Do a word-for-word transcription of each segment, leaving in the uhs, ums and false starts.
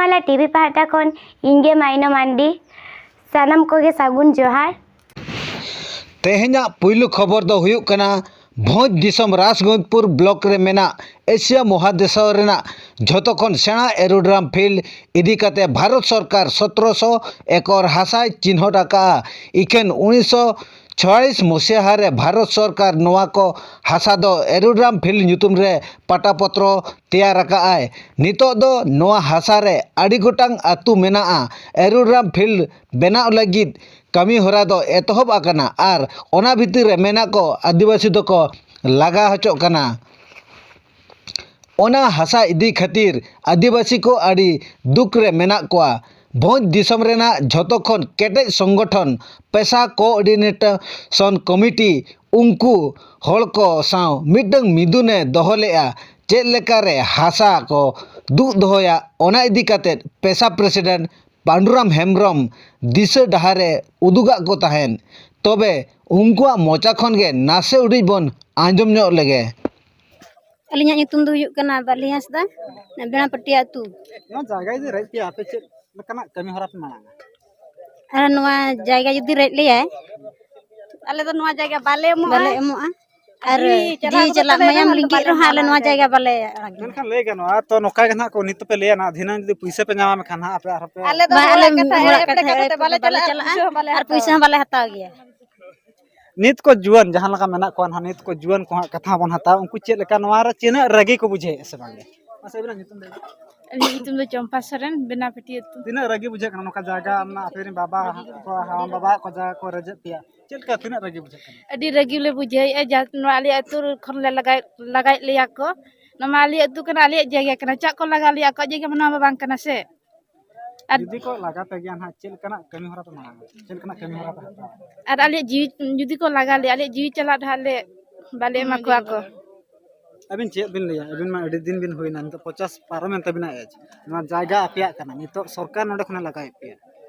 ᱢᱟᱞᱟ ᱴᱤᱵᱷᱤ ᱯᱟᱦᱴᱟ ᱠᱷᱚᱱ ᱤᱧ ᱜᱮ ᱢᱟᱭᱱᱟ ᱢᱟᱱᱰᱤ᱾ ᱥᱟᱱᱟᱢ ᱠᱚᱜᱮ ᱥᱟᱹᱜᱩᱱ ᱡᱚᱦᱟᱨ᱾ ᱛᱮᱦᱮᱧᱟᱜ ᱯᱩᱭᱞᱩ ᱠᱷᱚᱵᱚᱨ ᱫᱚ ᱦᱩᱭᱩᱜ ᱠᱟᱱᱟ, ᱵᱷᱚᱸᱡᱽ ᱫᱤᱥᱚᱢ ᱨᱟᱡᱽᱜᱚᱸᱡᱽᱯᱩᱨ ᱵᱞᱚᱠ ᱨᱮ ᱢᱮᱱᱟᱜ ᱮᱥᱤᱭᱟ ᱢᱚᱦᱟᱫᱮᱥ ᱨᱮᱱᱟᱜ ᱡᱷᱚᱛᱚ ᱠᱷᱚᱱ ᱥᱮᱬᱟ ᱮᱨᱳᱰᱨᱟᱢ ᱯᱷᱤᱞᱰ ᱤᱫᱤ ᱠᱟᱛᱮ ᱵᱷᱟᱨᱚᱛ ᱥᱚᱨᱠᱟᱨ ᱥᱚᱛᱨᱚᱥᱚ ᱮᱠᱚᱨ ᱦᱟᱥᱟᱭ ᱪᱤᱱᱦᱟᱹᱣ ᱟᱠᱟᱫᱼᱟ᱾ ᱤᱠᱷᱟᱹᱱ ᱩᱱᱤᱥᱥᱚ ᱪᱷᱚᱭᱟᱞᱤᱥ ᱢᱚᱥᱤᱦᱟ ᱨᱮ ᱵᱷᱟᱨᱚᱛ ᱥᱚᱨᱠᱟᱨ ᱱᱚᱣᱟ ᱠᱚ ᱦᱟᱥᱟ ᱫᱚ ᱮᱨᱳᱰᱨᱟᱢ ᱯᱷᱤᱞᱰ ᱧᱩᱛᱩᱢ ᱨᱮ ᱯᱟᱴᱟ ᱯᱚᱛᱨᱚ ᱛᱮᱭᱟᱨ ᱟᱠᱟᱫᱼᱟᱭ᱾ ᱱᱤᱛᱚᱜ ᱫᱚ ᱱᱚᱣᱟ ᱦᱟᱥᱟ ᱨᱮ ᱟᱹᱰᱤ ᱜᱚᱴᱟᱝ ᱟᱹᱛᱩ ᱢᱮᱱᱟᱜᱼᱟ᱾ ᱮᱨᱳᱰᱨᱟᱢ ᱯᱷᱤᱞᱰ ᱵᱮᱱᱟᱣ ᱞᱟᱹᱜᱤᱫ ᱠᱟᱹᱢᱤ ᱦᱚᱨᱟ ᱫᱚ ᱮᱛᱚᱦᱚᱵ ᱟᱠᱟᱱᱟ ᱟᱨ ᱚᱱᱟ ᱵᱷᱤᱛᱤᱨ ᱨᱮ ᱢᱮᱱᱟᱜ ᱠᱚ ᱟᱹᱫᱤᱵᱟᱹᱥᱤ ᱫᱚᱠᱚ ᱞᱟᱜᱟ ᱦᱚᱪᱚᱜ ᱠᱟᱱᱟ᱾ ᱚᱱᱟ ᱦᱟᱥᱟ ᱤᱫᱤ ᱠᱷᱟᱹᱛᱤᱨ ᱟᱹᱫᱤᱵᱟᱹᱥᱤ ᱠᱚ ᱟᱹᱰᱤ ᱫᱩᱠ ᱨᱮ ᱢᱮᱱᱟᱜ ᱠᱚᱣᱟ᱾ ᱵᱷᱚᱸᱡᱽ ᱫᱤᱥᱚᱢ ᱨᱮᱱᱟᱜ ᱡᱷᱚᱛᱚ ᱠᱷᱚᱱ ᱠᱮᱴᱮᱡ ᱥᱚᱝᱜᱚᱴᱷᱚᱱ ᱯᱮᱥᱟ ᱠᱳᱚᱨᱰᱤᱱᱮᱥᱚᱱ ᱠᱚᱢᱤᱴᱤ ᱩᱱᱠᱩ ᱦᱚᱲ ᱠᱚ ᱥᱟᱶ ᱢᱤᱫᱴᱟᱝ ᱢᱤᱫᱩᱱᱮ ᱫᱚᱦᱚ ᱞᱮᱫᱼᱟ᱾ ᱪᱮᱫ ᱞᱮᱠᱟᱨᱮ ᱦᱟᱥᱟ ᱠᱚ ᱫᱩᱜ ᱫᱚᱦᱚᱭᱟ, ᱚᱱᱟ ᱤᱫᱤ ᱠᱟᱛᱮ ᱯᱮᱥᱟ ᱯᱨᱮᱥᱤᱰᱮᱱᱴ ᱯᱟᱱᱰᱩᱨᱟᱢ ᱦᱮᱢᱵᱨᱚᱢ ᱫᱤᱥᱟᱹ ᱰᱟᱦᱟᱨᱮ ᱩᱫᱩᱜᱟᱜ ᱠᱚ ᱛᱟᱦᱮᱸᱫ᱾ ᱛᱚᱵᱮ ᱩᱱᱠᱩᱣᱟᱜ ᱢᱚᱪᱟ ᱠᱷᱚᱱ ᱜᱮ ᱱᱟᱥᱮ ᱩᱰᱤᱡ ᱵᱚᱱ ᱟᱸᱡᱚᱢ ᱧᱚᱜ ᱞᱮᱜᱮ᱾ ᱟᱹᱞᱤᱧᱟᱜ ᱧᱩᱛᱩᱢ ᱫᱚ ᱦᱩᱭᱩᱜ ᱠᱟᱱᱟ ᱵᱟᱹᱞᱤ ᱦᱟᱸᱥᱫᱟ, ᱵᱮᱲᱟᱯᱟᱹᱴᱤᱭᱟ ᱟᱹᱛᱩ᱾ ᱱᱚᱣᱟ ᱡᱟᱭᱜᱟ ᱡᱩᱫᱤ ᱨᱮᱡ ᱯᱮᱭᱟ, ᱟᱯᱮ ᱪᱮᱫ ᱞᱮᱠᱟᱱᱟᱜ ᱠᱟᱹᱢᱤ ᱦᱚᱨᱟ ᱯᱮ ᱢᱟᱲᱟᱝᱟ? ᱟᱨ ᱱᱚᱣᱟ ᱡᱟᱭᱜᱟ ᱡᱩᱫᱤ ᱨᱮᱡ ᱞᱮᱭᱟᱭ, ᱟᱞᱮ ᱫᱚ ᱱᱚᱣᱟ ᱡᱟᱭᱜᱟ ᱵᱟᱞᱮ ᱮᱢᱚᱜᱼᱟ᱾ ᱵᱟᱞᱮ ᱮᱢᱚᱜᱼᱟ᱾ ᱟᱨ ᱡᱤᱣᱤ ᱪᱟᱞᱟᱜ ᱡᱤᱣᱤ ᱪᱟᱞᱟᱜ ᱛᱟᱞᱮ ᱢᱟᱭᱟᱢ ᱨᱮᱦᱚᱸ ᱟᱞᱮ ᱫᱚ ᱞᱤᱸᱜᱤᱜ ᱵᱟᱞᱮ ᱨᱮᱦᱚᱸ ᱟᱞᱮ ᱮᱢᱚᱜᱼᱟ ᱱᱚᱣᱟ ᱱᱚᱣᱟ ᱡᱟᱭᱜᱟ ᱡᱟᱭᱜᱟ᱾ ᱵᱟᱞᱮ ᱟᱲᱟᱜᱟ᱾ ᱢᱮᱱᱠᱷᱟᱱ ᱞᱟᱹᱭ ᱜᱟᱱᱚᱜᱼᱟ, ᱛᱚ ᱱᱚᱝᱠᱟ ᱜᱮ ᱱᱟᱦᱟᱜ ᱠᱚ ᱱᱤᱛ ᱯᱮ ᱞᱟᱹᱭᱟ, ᱱᱟᱦᱟᱜ ᱫᱷᱤᱱᱟᱹᱝ ᱡᱩᱫᱤ ᱯᱩᱭᱥᱟᱹ ᱯᱮ ᱧᱟᱢᱟ, ᱢᱮᱱᱠᱷᱟᱱ ᱦᱟᱸᱜ ᱟᱯᱮ ᱟᱨᱦᱚᱸ ᱯᱮ ᱵᱟᱝ, ᱟᱞᱮ ᱫᱚ ᱵᱟᱝ, ᱟᱞᱮ ᱦᱚᱲᱟᱜ ᱠᱟᱛᱷᱟ ᱢᱤᱫ ᱮᱲᱮ ᱠᱟᱛᱷᱟ ᱛᱮ ᱵᱟᱞᱮ ᱵᱟᱞᱮ ᱪᱟᱞᱟᱜᱼᱟ, ᱪᱟᱞᱟᱜᱼᱟ᱾ ᱯᱩᱭᱥᱟᱹ ᱦᱚᱸ ᱵᱟᱞᱮ ᱟᱨ ᱯᱩᱭᱥᱟᱹ ᱦᱟᱛᱟᱣᱟ᱾ ᱦᱚᱸ ᱵᱟᱞᱮ ᱦᱟᱛᱟᱣ ᱜᱮᱭᱟ᱾ ᱱᱤᱛ ᱠᱚ ᱡᱩᱣᱟᱹᱱ ᱡᱟᱦᱟᱸ ᱞᱮᱠᱟ ᱢᱮᱱᱟᱜ ᱠᱚᱣᱟ, ᱱᱟᱦᱟᱜ ᱱᱤᱛ ᱠᱚ ᱡᱩᱣᱟᱹᱱ ᱠᱚ ᱦᱟᱸᱜ ᱠᱟᱛᱷᱟ ᱵᱚᱱ ᱦᱟᱛᱟᱣᱟ, ᱩᱱᱠᱩ ᱪᱮᱫ ᱞᱮᱠᱟ ᱱᱚᱣᱟ ᱨᱮ ᱛᱤᱱᱟᱹᱜ ᱨᱟᱹᱜᱤ ᱠᱚ ᱵᱩᱡᱷᱟᱹᱣᱮᱫᱼᱟ ᱥᱮ ᱵᱟᱝ? ᱢᱟᱥᱮ ᱟᱹᱵᱤᱱᱟᱜ ᱧᱩᱛᱩᱢ ᱞᱟᱹᱭ ᱵᱤᱱ᱾ ᱟᱹᱞᱤᱧᱟᱜ ᱧᱩᱛᱩᱢ ᱫᱚ ᱪᱚᱢᱯᱟ ᱥᱚᱨᱮᱱ, ᱵᱮᱱᱟᱯᱟᱹᱴᱤ ᱟᱹᱛᱩ᱾ ᱛᱤᱱᱟᱹᱜ ᱨᱟᱹᱜᱤ ᱵᱩᱡᱷᱟᱹᱜ ᱠᱟᱱᱟ ᱱᱚᱝᱠᱟ ᱡᱟᱭᱜᱟ ᱟᱢ, ᱟᱯᱮ ᱨᱮᱱ ᱵᱟᱵᱟ ᱠᱚ, ᱦᱟᱲᱟᱢ ᱵᱟᱵᱟ ᱠᱚ ᱡᱟᱭᱜᱟ ᱠᱚ ᱨᱮᱡᱮᱫ ᱯᱮᱭᱟ, ᱪᱮᱫ ᱞᱮᱠᱟ, ᱛᱤᱱᱟᱹᱜ ᱨᱟᱹᱜᱤ ᱵᱩᱡᱷᱟᱹᱜ ᱠᱟᱱᱟ? ᱟᱹᱰᱤ ᱨᱟᱹᱜᱤ ᱞᱮ ᱵᱩᱡᱷᱟᱹᱣᱮᱫᱼᱟ, ᱡᱟ ᱱᱚᱣᱟ ᱟᱞᱮ ᱟᱹᱛᱩ ᱠᱷᱚᱱ ᱞᱮ ᱞᱟᱜᱟᱭᱮᱫ, ᱞᱟᱜᱟᱭᱮᱫ ᱞᱮᱭᱟ ᱠᱚ᱾ ᱱᱚᱣᱟ ᱢᱟ ᱟᱞᱮ ᱟᱹᱛᱩ ᱠᱟᱱᱟ, ᱟᱞᱮᱭᱟᱜ ᱡᱟᱭᱜᱟ ᱠᱟᱱᱟ, ᱪᱟᱜ ᱠᱚ ᱞᱟᱜᱟ ᱞᱮᱭᱟ, ᱟᱠᱚᱣᱟᱜ ᱡᱟᱭᱜᱟ ᱢᱟ ᱱᱚᱣᱟ ᱢᱟ ᱵᱟᱝ ᱠᱟᱱᱟ ᱥᱮ᱾ ᱟᱨ ᱡᱩᱫᱤ ᱠᱚ ᱞᱟᱜᱟ ᱯᱮ ᱜᱮᱭᱟ ᱱᱟᱦᱟᱜ, ᱪᱮᱫ ᱞᱮᱠᱟᱱᱟᱜ ᱠᱟᱹᱢᱤ ᱦᱚᱨᱟ ᱯᱮ ᱢᱟᱲᱟᱝᱟ? ᱪᱮᱫ ᱞᱮᱠᱟᱱᱟᱜ ᱠᱟᱹᱢᱤ ᱦᱚᱨᱟ ᱯᱮ ᱦᱟᱛᱟᱣᱟ? ᱟᱨ ᱟᱞᱮᱭᱟᱜ ᱡᱤᱣᱤ ᱡᱩᱫᱤ ᱠᱚ ᱞᱟᱜᱟ ᱞᱮᱭᱟ, ᱟᱞᱮᱭᱟᱜ ᱡᱤᱣᱤ ᱪᱟᱞᱟᱜ ᱰᱟᱦᱟᱨ ᱞᱮ ᱵᱟᱞᱮ ᱮᱢᱟ ᱠᱚᱣᱟ ᱠᱚ᱾ ᱟᱹᱵᱤᱱ ᱪᱮᱫ ᱵᱤᱱ ᱞᱟᱹᱭᱟ? ᱟᱹᱵᱤᱱ ᱢᱟ ᱟᱹᱰᱤ ᱫᱤᱱ ᱵᱤᱱ ᱦᱩᱭᱱᱟ, ᱱᱤᱛᱚᱜ ᱯᱚᱪᱟᱥ ᱯᱟᱨᱚᱢᱮᱱ ᱛᱟᱹᱵᱤᱱᱟ age᱾ ᱱᱚᱣᱟ ᱡᱟᱭᱜᱟ ᱟᱯᱮᱭᱟᱜ ᱠᱟᱱᱟ, ᱱᱤᱛᱚᱜ ᱥᱚᱨᱠᱟᱨ ᱱᱚᱰᱮ ᱠᱷᱚᱱᱮ ᱞᱟᱜᱟᱭᱮᱫ ᱯᱮᱭᱟ,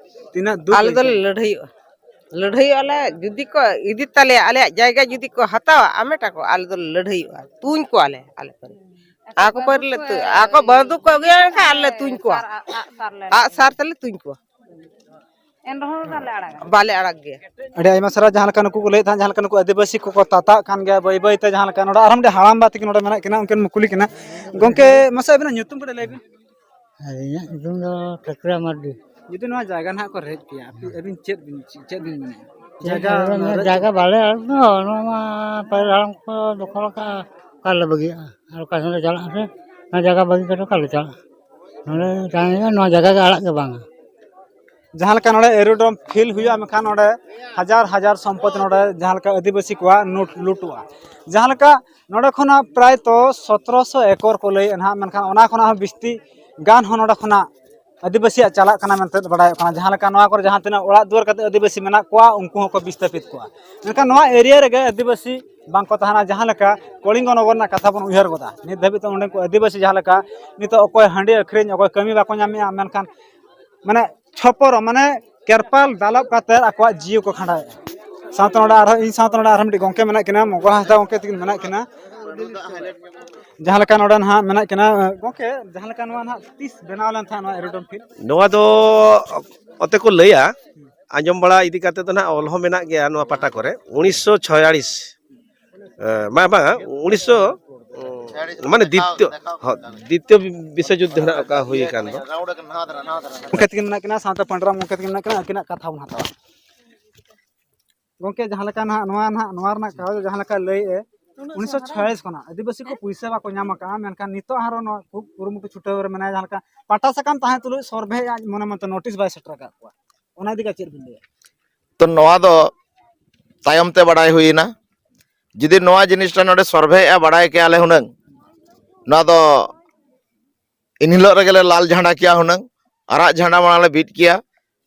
ᱛᱤᱱᱟᱹᱜ ᱫᱩᱠ ᱟᱞᱮ ᱫᱚᱞᱮ ᱟᱹᱭᱠᱟᱹᱜ? ᱞᱟᱹᱲᱦᱟᱹᱭᱚᱜᱼᱟ, ᱞᱟᱹᱲᱦᱟᱹᱭᱚᱜᱼᱟ ᱞᱮ᱾ ᱡᱩᱫᱤ ᱠᱚ ᱤᱫᱤ ᱛᱟᱞᱮᱭᱟ, ᱟᱞᱮᱭᱟᱜ ᱡᱟᱭᱜᱟ ᱡᱩᱫᱤ ᱠᱚ ᱦᱟᱛᱟᱣᱟ, ᱟᱢᱮᱴ ᱟᱠᱚ, ᱟᱞᱮ ᱫᱚᱞᱮ ᱞᱟᱹᱲᱦᱟᱹᱭᱚᱜᱼᱟ, ᱛᱩᱧ ᱠᱚᱣᱟᱞᱮ ᱟᱞᱮ ᱯᱟᱹᱨᱤ᱾ ᱟᱠᱚ ᱯᱟᱹᱨᱤ ᱞᱮ ᱛᱩ-, ᱟᱠᱚ ᱵᱟᱹᱫᱩᱠ ᱠᱚ ᱟᱹᱜᱩᱭᱟ, ᱮᱱᱠᱷᱟᱱ ᱟᱞᱮ ᱛᱩᱧ ᱠᱚᱣᱟ᱾ ᱟᱜ ᱥᱟᱨ ᱞᱮ ᱟᱜ ᱥᱟᱨ ᱛᱮᱞᱮ ᱛᱩᱧ ᱠᱚᱣᱟ᱾ ᱮᱱ ᱨᱮᱦᱚᱸ ᱵᱟᱞᱮ ᱟᱲᱟᱜᱟ᱾ ᱵᱟᱞᱮ ᱟᱲᱟᱜ ᱜᱮᱭᱟ᱾ ᱟᱹᱰᱤ ᱟᱭᱢᱟ ᱥᱟᱨᱦᱟᱣ᱾ ᱡᱟᱦᱟᱸ ᱞᱮᱠᱟ ᱱᱩᱠᱩ ᱠᱚ ᱞᱟᱹᱭᱮᱫ ᱛᱟᱦᱮᱸᱫ, ᱡᱟᱦᱟᱸ ᱞᱮᱠᱟ ᱱᱩᱠᱩ ᱟᱹᱫᱤᱵᱟᱹᱥᱤ ᱠᱚᱠᱚ ᱛᱟᱛᱟᱜ ᱠᱟᱱ ᱜᱮᱭᱟ ᱵᱟᱹᱭ ᱵᱟᱹᱭ ᱛᱮ, ᱡᱟᱦᱟᱸ ᱞᱮᱠᱟ ᱱᱚᱰᱮ ᱟᱨᱦᱚᱸ ᱢᱤᱫᱴᱮᱱ ᱦᱟᱲᱟᱢ ᱵᱟ ᱛᱟᱹᱠᱤᱱ ᱱᱚᱰᱮ ᱢᱮᱱᱟᱜ ᱠᱤᱱᱟ, ᱩᱱᱠᱤᱱ ᱠᱩᱞᱤ ᱠᱤᱱᱟ᱾ ᱜᱚᱢᱠᱮ, ᱢᱟᱥᱮ ᱟᱹᱵᱤᱱᱟᱜ ᱧᱩᱛᱩᱢ ᱠᱟᱹᱴᱤᱡ ᱞᱟᱹᱭ ᱵᱤᱱ᱾ ᱟᱨ ᱤᱧᱟᱹᱜ ᱧᱩᱛᱩᱢ ᱫᱚ ᱴᱷᱟᱹᱠᱨᱟ ᱢᱟᱨᱰᱤ᱾ ᱡᱩᱫᱤ ᱱᱚᱣᱟ ᱡᱟᱭᱜᱟ ᱱᱟᱦᱟᱜ ᱠᱚ ᱨᱮᱡ ᱯᱮᱭᱟ, ᱟᱯᱮ, ᱟᱹᱵᱤᱱ ᱪᱮᱫ ᱵᱤᱱ, ᱪᱮᱫ ᱵᱤᱱ ᱢᱮᱱᱟ? ᱪᱮᱫ ᱡᱟᱭᱜᱟ ᱦᱚᱸ ᱨᱮᱡ ᱡᱟᱭᱜᱟ ᱵᱟᱞᱮ ᱟᱲᱟᱜ ᱫᱚ, ᱱᱚᱣᱟ ᱢᱟ ᱯᱟᱹᱦᱤᱞ ᱦᱟᱲᱟᱢ ᱠᱚ ᱫᱚᱠᱷᱚᱞ ᱟᱠᱟᱫᱼᱟ, ᱚᱠᱟ ᱨᱮᱞᱮ ᱵᱟᱹᱜᱤᱭᱟᱜᱼᱟ? ᱟᱨ ᱚᱠᱟ ᱥᱮᱫ ᱞᱮ ᱪᱟᱞᱟᱜᱼᱟ ᱥᱮ? ᱱᱚᱣᱟ ᱡᱟᱭᱜᱟ ᱵᱟᱹᱜᱤ ᱠᱟᱛᱮ ᱚᱠᱟ ᱞᱮ ᱪᱟᱞᱟᱜᱼᱟ? ᱱᱚᱰᱮ ᱛᱟᱦᱮᱸ ᱦᱩᱭᱩᱜᱼᱟ, ᱱᱚᱣᱟ ᱡᱟᱭᱜᱟ ᱜᱮ ᱟᱲᱟᱜ ᱜᱮ ᱵᱟᱝᱟ᱾ ᱡᱟᱦᱟᱸ ᱞᱮᱠᱟ ᱱᱚᱰᱮ aerodrome field ᱦᱩᱭᱩᱜᱼᱟ, ᱢᱮᱱᱠᱷᱟᱱ ᱱᱚᱰᱮ ᱦᱟᱡᱟᱨ ᱦᱟᱡᱟᱨ ᱥᱚᱢᱯᱚᱫ ᱱᱚᱰᱮ ᱡᱟᱦᱟᱸ ᱞᱮᱠᱟ ᱟᱹᱫᱤᱵᱟᱹᱥᱤ ᱠᱚᱣᱟᱜ ᱱᱩᱴ ᱞᱩᱴᱩᱜᱼᱟ᱾ ᱡᱟᱦᱟᱸ ᱞᱮᱠᱟ ᱱᱚᱰᱮ ᱠᱷᱚᱱᱟᱜ ᱯᱨᱟᱭᱛᱚ ᱥᱚᱛᱨᱚᱥᱚ ᱮᱠᱚᱨ ᱠᱚ ᱞᱟᱹᱭᱮᱫᱼᱟ ᱱᱟᱦᱟᱜ, ᱢᱮᱱᱠᱷᱟᱱ ᱚᱱᱟ ᱠᱷᱚᱱᱟᱜ ᱦᱚᱸ ᱵᱤᱥᱛᱤ ᱜᱟᱱ ᱦᱚᱸ ᱱᱚᱰᱮ ᱠᱷᱚᱱᱟᱜ ᱟᱹᱫᱤᱵᱟᱹᱥᱤᱭᱟᱜ ᱪᱟᱞᱟᱜ ᱠᱟᱱᱟ ᱢᱮᱱᱛᱮ ᱵᱟᱰᱟᱭᱚᱜ ᱠᱟᱱᱟ᱾ ᱡᱟᱦᱟᱸ ᱞᱮᱠᱟ ᱱᱚᱣᱟ ᱠᱚᱨᱮ ᱡᱟᱦᱟᱸ ᱛᱤᱱᱟᱹᱜ ᱚᱲᱟᱜ ᱫᱩᱣᱟᱹᱨ ᱠᱟᱛᱮ ᱟᱹᱫᱤᱵᱟᱹᱥᱤ ᱢᱮᱱᱟᱜ ᱠᱚᱣᱟ, ᱩᱱᱠᱩ ᱦᱚᱸᱠᱚ ᱵᱤᱥᱛᱟᱯᱤᱛ ᱠᱚᱣᱟ᱾ ᱢᱮᱱᱠᱷᱟᱱ ᱱᱚᱣᱟ area ᱨᱮᱜᱮ ᱟᱹᱫᱤᱵᱟᱹᱥᱤ ᱵᱟᱝᱠᱚ ᱛᱟᱦᱮᱱᱟ᱾ ᱡᱟᱦᱟᱸ ᱞᱮᱠᱟ ᱠᱚᱞᱤᱝᱜᱚ ᱱᱚᱜᱚᱨ ᱨᱮᱱᱟᱜ ᱠᱟᱛᱷᱟ ᱵᱚᱱ ᱩᱭᱦᱟᱹᱨ ᱜᱚᱫᱟ, ᱱᱤᱛ ᱫᱷᱟᱹᱵᱤᱡ ᱛᱮ ᱚᱸᱰᱮ ᱠᱚ ᱟᱹᱫᱤᱵᱟᱹᱥᱤ ᱡᱟᱦᱟᱸ ᱞᱮᱠᱟ ᱱᱤᱛᱚᱜ ᱚᱠᱚᱭ ᱦᱟᱺᱰᱤ ᱟᱹᱠᱷᱨᱤᱧ, ᱚᱠᱚᱭ ᱠᱟᱹᱢᱤ ᱵᱟᱠᱚ ᱧᱟᱢᱮᱜᱼᱟ, ᱢᱮᱱᱠᱷᱟᱱ ᱢᱟᱱᱮ ᱪᱷᱚᱯᱚᱨ, ᱢᱟᱱᱮ ᱠᱮᱨᱯᱟᱞ ᱫᱟᱞᱚᱵ ᱠᱟᱛᱮ ᱟᱠᱚᱣᱟᱜ ᱡᱤᱣᱤ ᱠᱚ ᱠᱷᱟᱸᱰᱟᱣᱮᱫᱼᱟ᱾ ᱥᱟᱶᱛᱮ ᱱᱚᱰᱮ ᱟᱨᱦᱚᱸ, ᱤᱧ ᱥᱟᱶᱛᱮ ᱱᱚᱰᱮ ᱟᱨᱦᱚᱸ ᱢᱤᱫᱴᱤᱡ ᱜᱚᱢᱠᱮ ᱢᱮᱱᱟᱜ ᱠᱤᱱᱟ, ᱢᱚᱜᱚᱞ ᱦᱟᱸᱥᱫᱟ ᱜᱚᱢᱠᱮ ᱛᱟᱹᱠᱤᱱ ᱢᱮᱱᱟᱜ ᱠᱤᱱᱟ᱾ ᱡᱟᱦᱟᱸ ᱞᱮᱠᱟ ᱱᱚᱰᱮ ᱱᱟᱦᱟᱜ ᱢᱮᱱᱟᱜ ᱠᱤᱱᱟ, ᱜᱚᱢᱠᱮ, ᱡᱟᱦᱟᱸ ᱞᱮᱠᱟ ᱱᱚᱣᱟ ᱱᱟᱦᱟᱜ ᱛᱤᱥ ᱵᱮᱱᱟᱣ ᱞᱮᱱ ᱛᱟᱦᱮᱸᱫ ᱱᱚᱣᱟ aerodrome field? ᱱᱚᱣᱟ ᱫᱚ ᱚᱛᱮ ᱠᱚ ᱞᱟᱹᱭᱟ, ᱟᱸᱡᱚᱢ ᱵᱟᱲᱟ ᱤᱫᱤ ᱠᱟᱛᱮ ᱫᱚ ᱱᱟᱦᱟᱜ ᱚᱞ ᱦᱚᱸ ᱢᱮᱱᱟᱜ ᱜᱮᱭᱟ ᱱᱚᱣᱟ ᱯᱟᱦᱴᱟ ᱠᱚᱨᱮ, ᱩᱱᱤᱥᱥᱚ ᱪᱷᱚᱭᱟᱲᱤᱥ, ᱮ, ᱵᱟᱝ, ᱵᱟᱝ, ᱩᱱᱤᱥᱥᱚ, ᱢᱟᱱᱮ ᱫᱤᱛᱤᱭᱚ, ᱦᱚ, ᱫᱤᱛᱤᱭᱚ ᱵᱤᱥᱥᱚ ᱡᱩᱫᱽᱫᱷᱚ ᱱᱟᱦᱟᱜ ᱚᱠᱟ ᱦᱩᱭ ᱟᱠᱟᱱ ᱫᱚ᱾ ᱜᱚᱢᱠᱮ ᱛᱟᱹᱠᱤᱱ ᱢᱮᱱᱟᱜ ᱠᱤᱱᱟ, ᱥᱟᱶᱛᱮ ᱯᱟᱸᱰᱨᱟᱢ ᱜᱚᱢᱠᱮ ᱛᱟᱹᱠᱤᱱ ᱢᱮᱱᱟᱜ ᱠᱤᱱᱟ, ᱟᱹᱠᱤᱱᱟᱜ ᱠᱟᱛᱷᱟ ᱵᱚᱱ ᱦᱟᱛᱟᱣᱟ᱾ ᱜᱚᱢᱠᱮ, ᱡᱟᱦᱟᱸ ᱞᱮᱠᱟ ᱱᱟᱦᱟᱜ ᱱᱚᱣᱟ ᱱᱟᱦᱟᱜ, ᱱᱚᱣᱟ ᱨᱮᱱᱟᱜ ᱠᱟᱜᱚᱡᱽ ᱡᱟᱦᱟᱸ ᱞᱮᱠᱟ ᱞᱟᱹᱭᱮᱫᱼᱟ, ᱩᱱᱤᱥᱥᱚ ᱪᱷᱚᱭᱟᱞᱤᱥ ᱠᱷᱚᱱᱟᱜ ᱟᱹᱫᱤᱵᱟᱹᱥᱤ ᱠᱚ ᱯᱩᱭᱥᱟᱹ ᱵᱟᱠᱚ ᱧᱟᱢ ᱟᱠᱟᱫᱼᱟ, ᱢᱮᱱᱠᱷᱟᱱ ᱱᱤᱛᱚᱜ ᱟᱨᱚ ᱱᱚᱣᱟ ᱠᱷᱩᱵ ᱠᱩᱨᱩᱢᱩᱴᱩ ᱪᱷᱩᱴᱟᱹᱣ ᱨᱮ ᱢᱮᱱᱟᱭᱟ᱾ ᱡᱟᱦᱟᱸ ᱞᱮᱠᱟ ᱯᱟᱴᱟ ᱥᱟᱠᱟᱢ ᱛᱟᱦᱮᱸ ᱛᱩᱞᱩᱡ survey ᱟᱡ ᱢᱚᱱᱮ ᱢᱚᱱᱛᱮ notice ᱵᱟᱭ ᱥᱮᱴᱮᱨ ᱟᱠᱟᱫ ᱠᱚᱣᱟ, ᱚᱱᱟ ᱤᱫᱤ ᱠᱟᱛᱮ ᱪᱮᱫ ᱵᱤᱱ ᱞᱟᱹᱭᱟ? ᱛᱚ, ᱱᱚᱣᱟ ᱫᱚ ᱛᱟᱭᱚᱢ ᱛᱮ ᱵᱟᱲᱟᱭ ᱦᱩᱭᱮᱱᱟ᱾ ᱡᱩᱫᱤ ᱱᱚᱣᱟ ᱡᱤᱱᱤᱥᱴᱟ ᱱᱚᱰᱮ survey ᱮᱜᱼᱟ, ᱵᱟᱲᱟᱭ ᱠᱮᱭᱟ ᱞᱮ ᱦᱩᱱᱟᱹᱝ, ᱱᱚᱣᱟ ᱫᱚ ᱮᱱ ᱦᱤᱞᱳᱜ ᱨᱮᱜᱮ ᱞᱮ ᱞᱟᱞ ᱡᱷᱟᱱᱰᱟ ᱠᱮᱭᱟ ᱦᱩᱱᱟᱹᱝ, ᱟᱨᱟᱜ ᱡᱷᱟᱱᱰᱟ ᱢᱟᱲᱟᱝ ᱞᱮ ᱵᱤᱫ ᱠᱮᱭᱟ,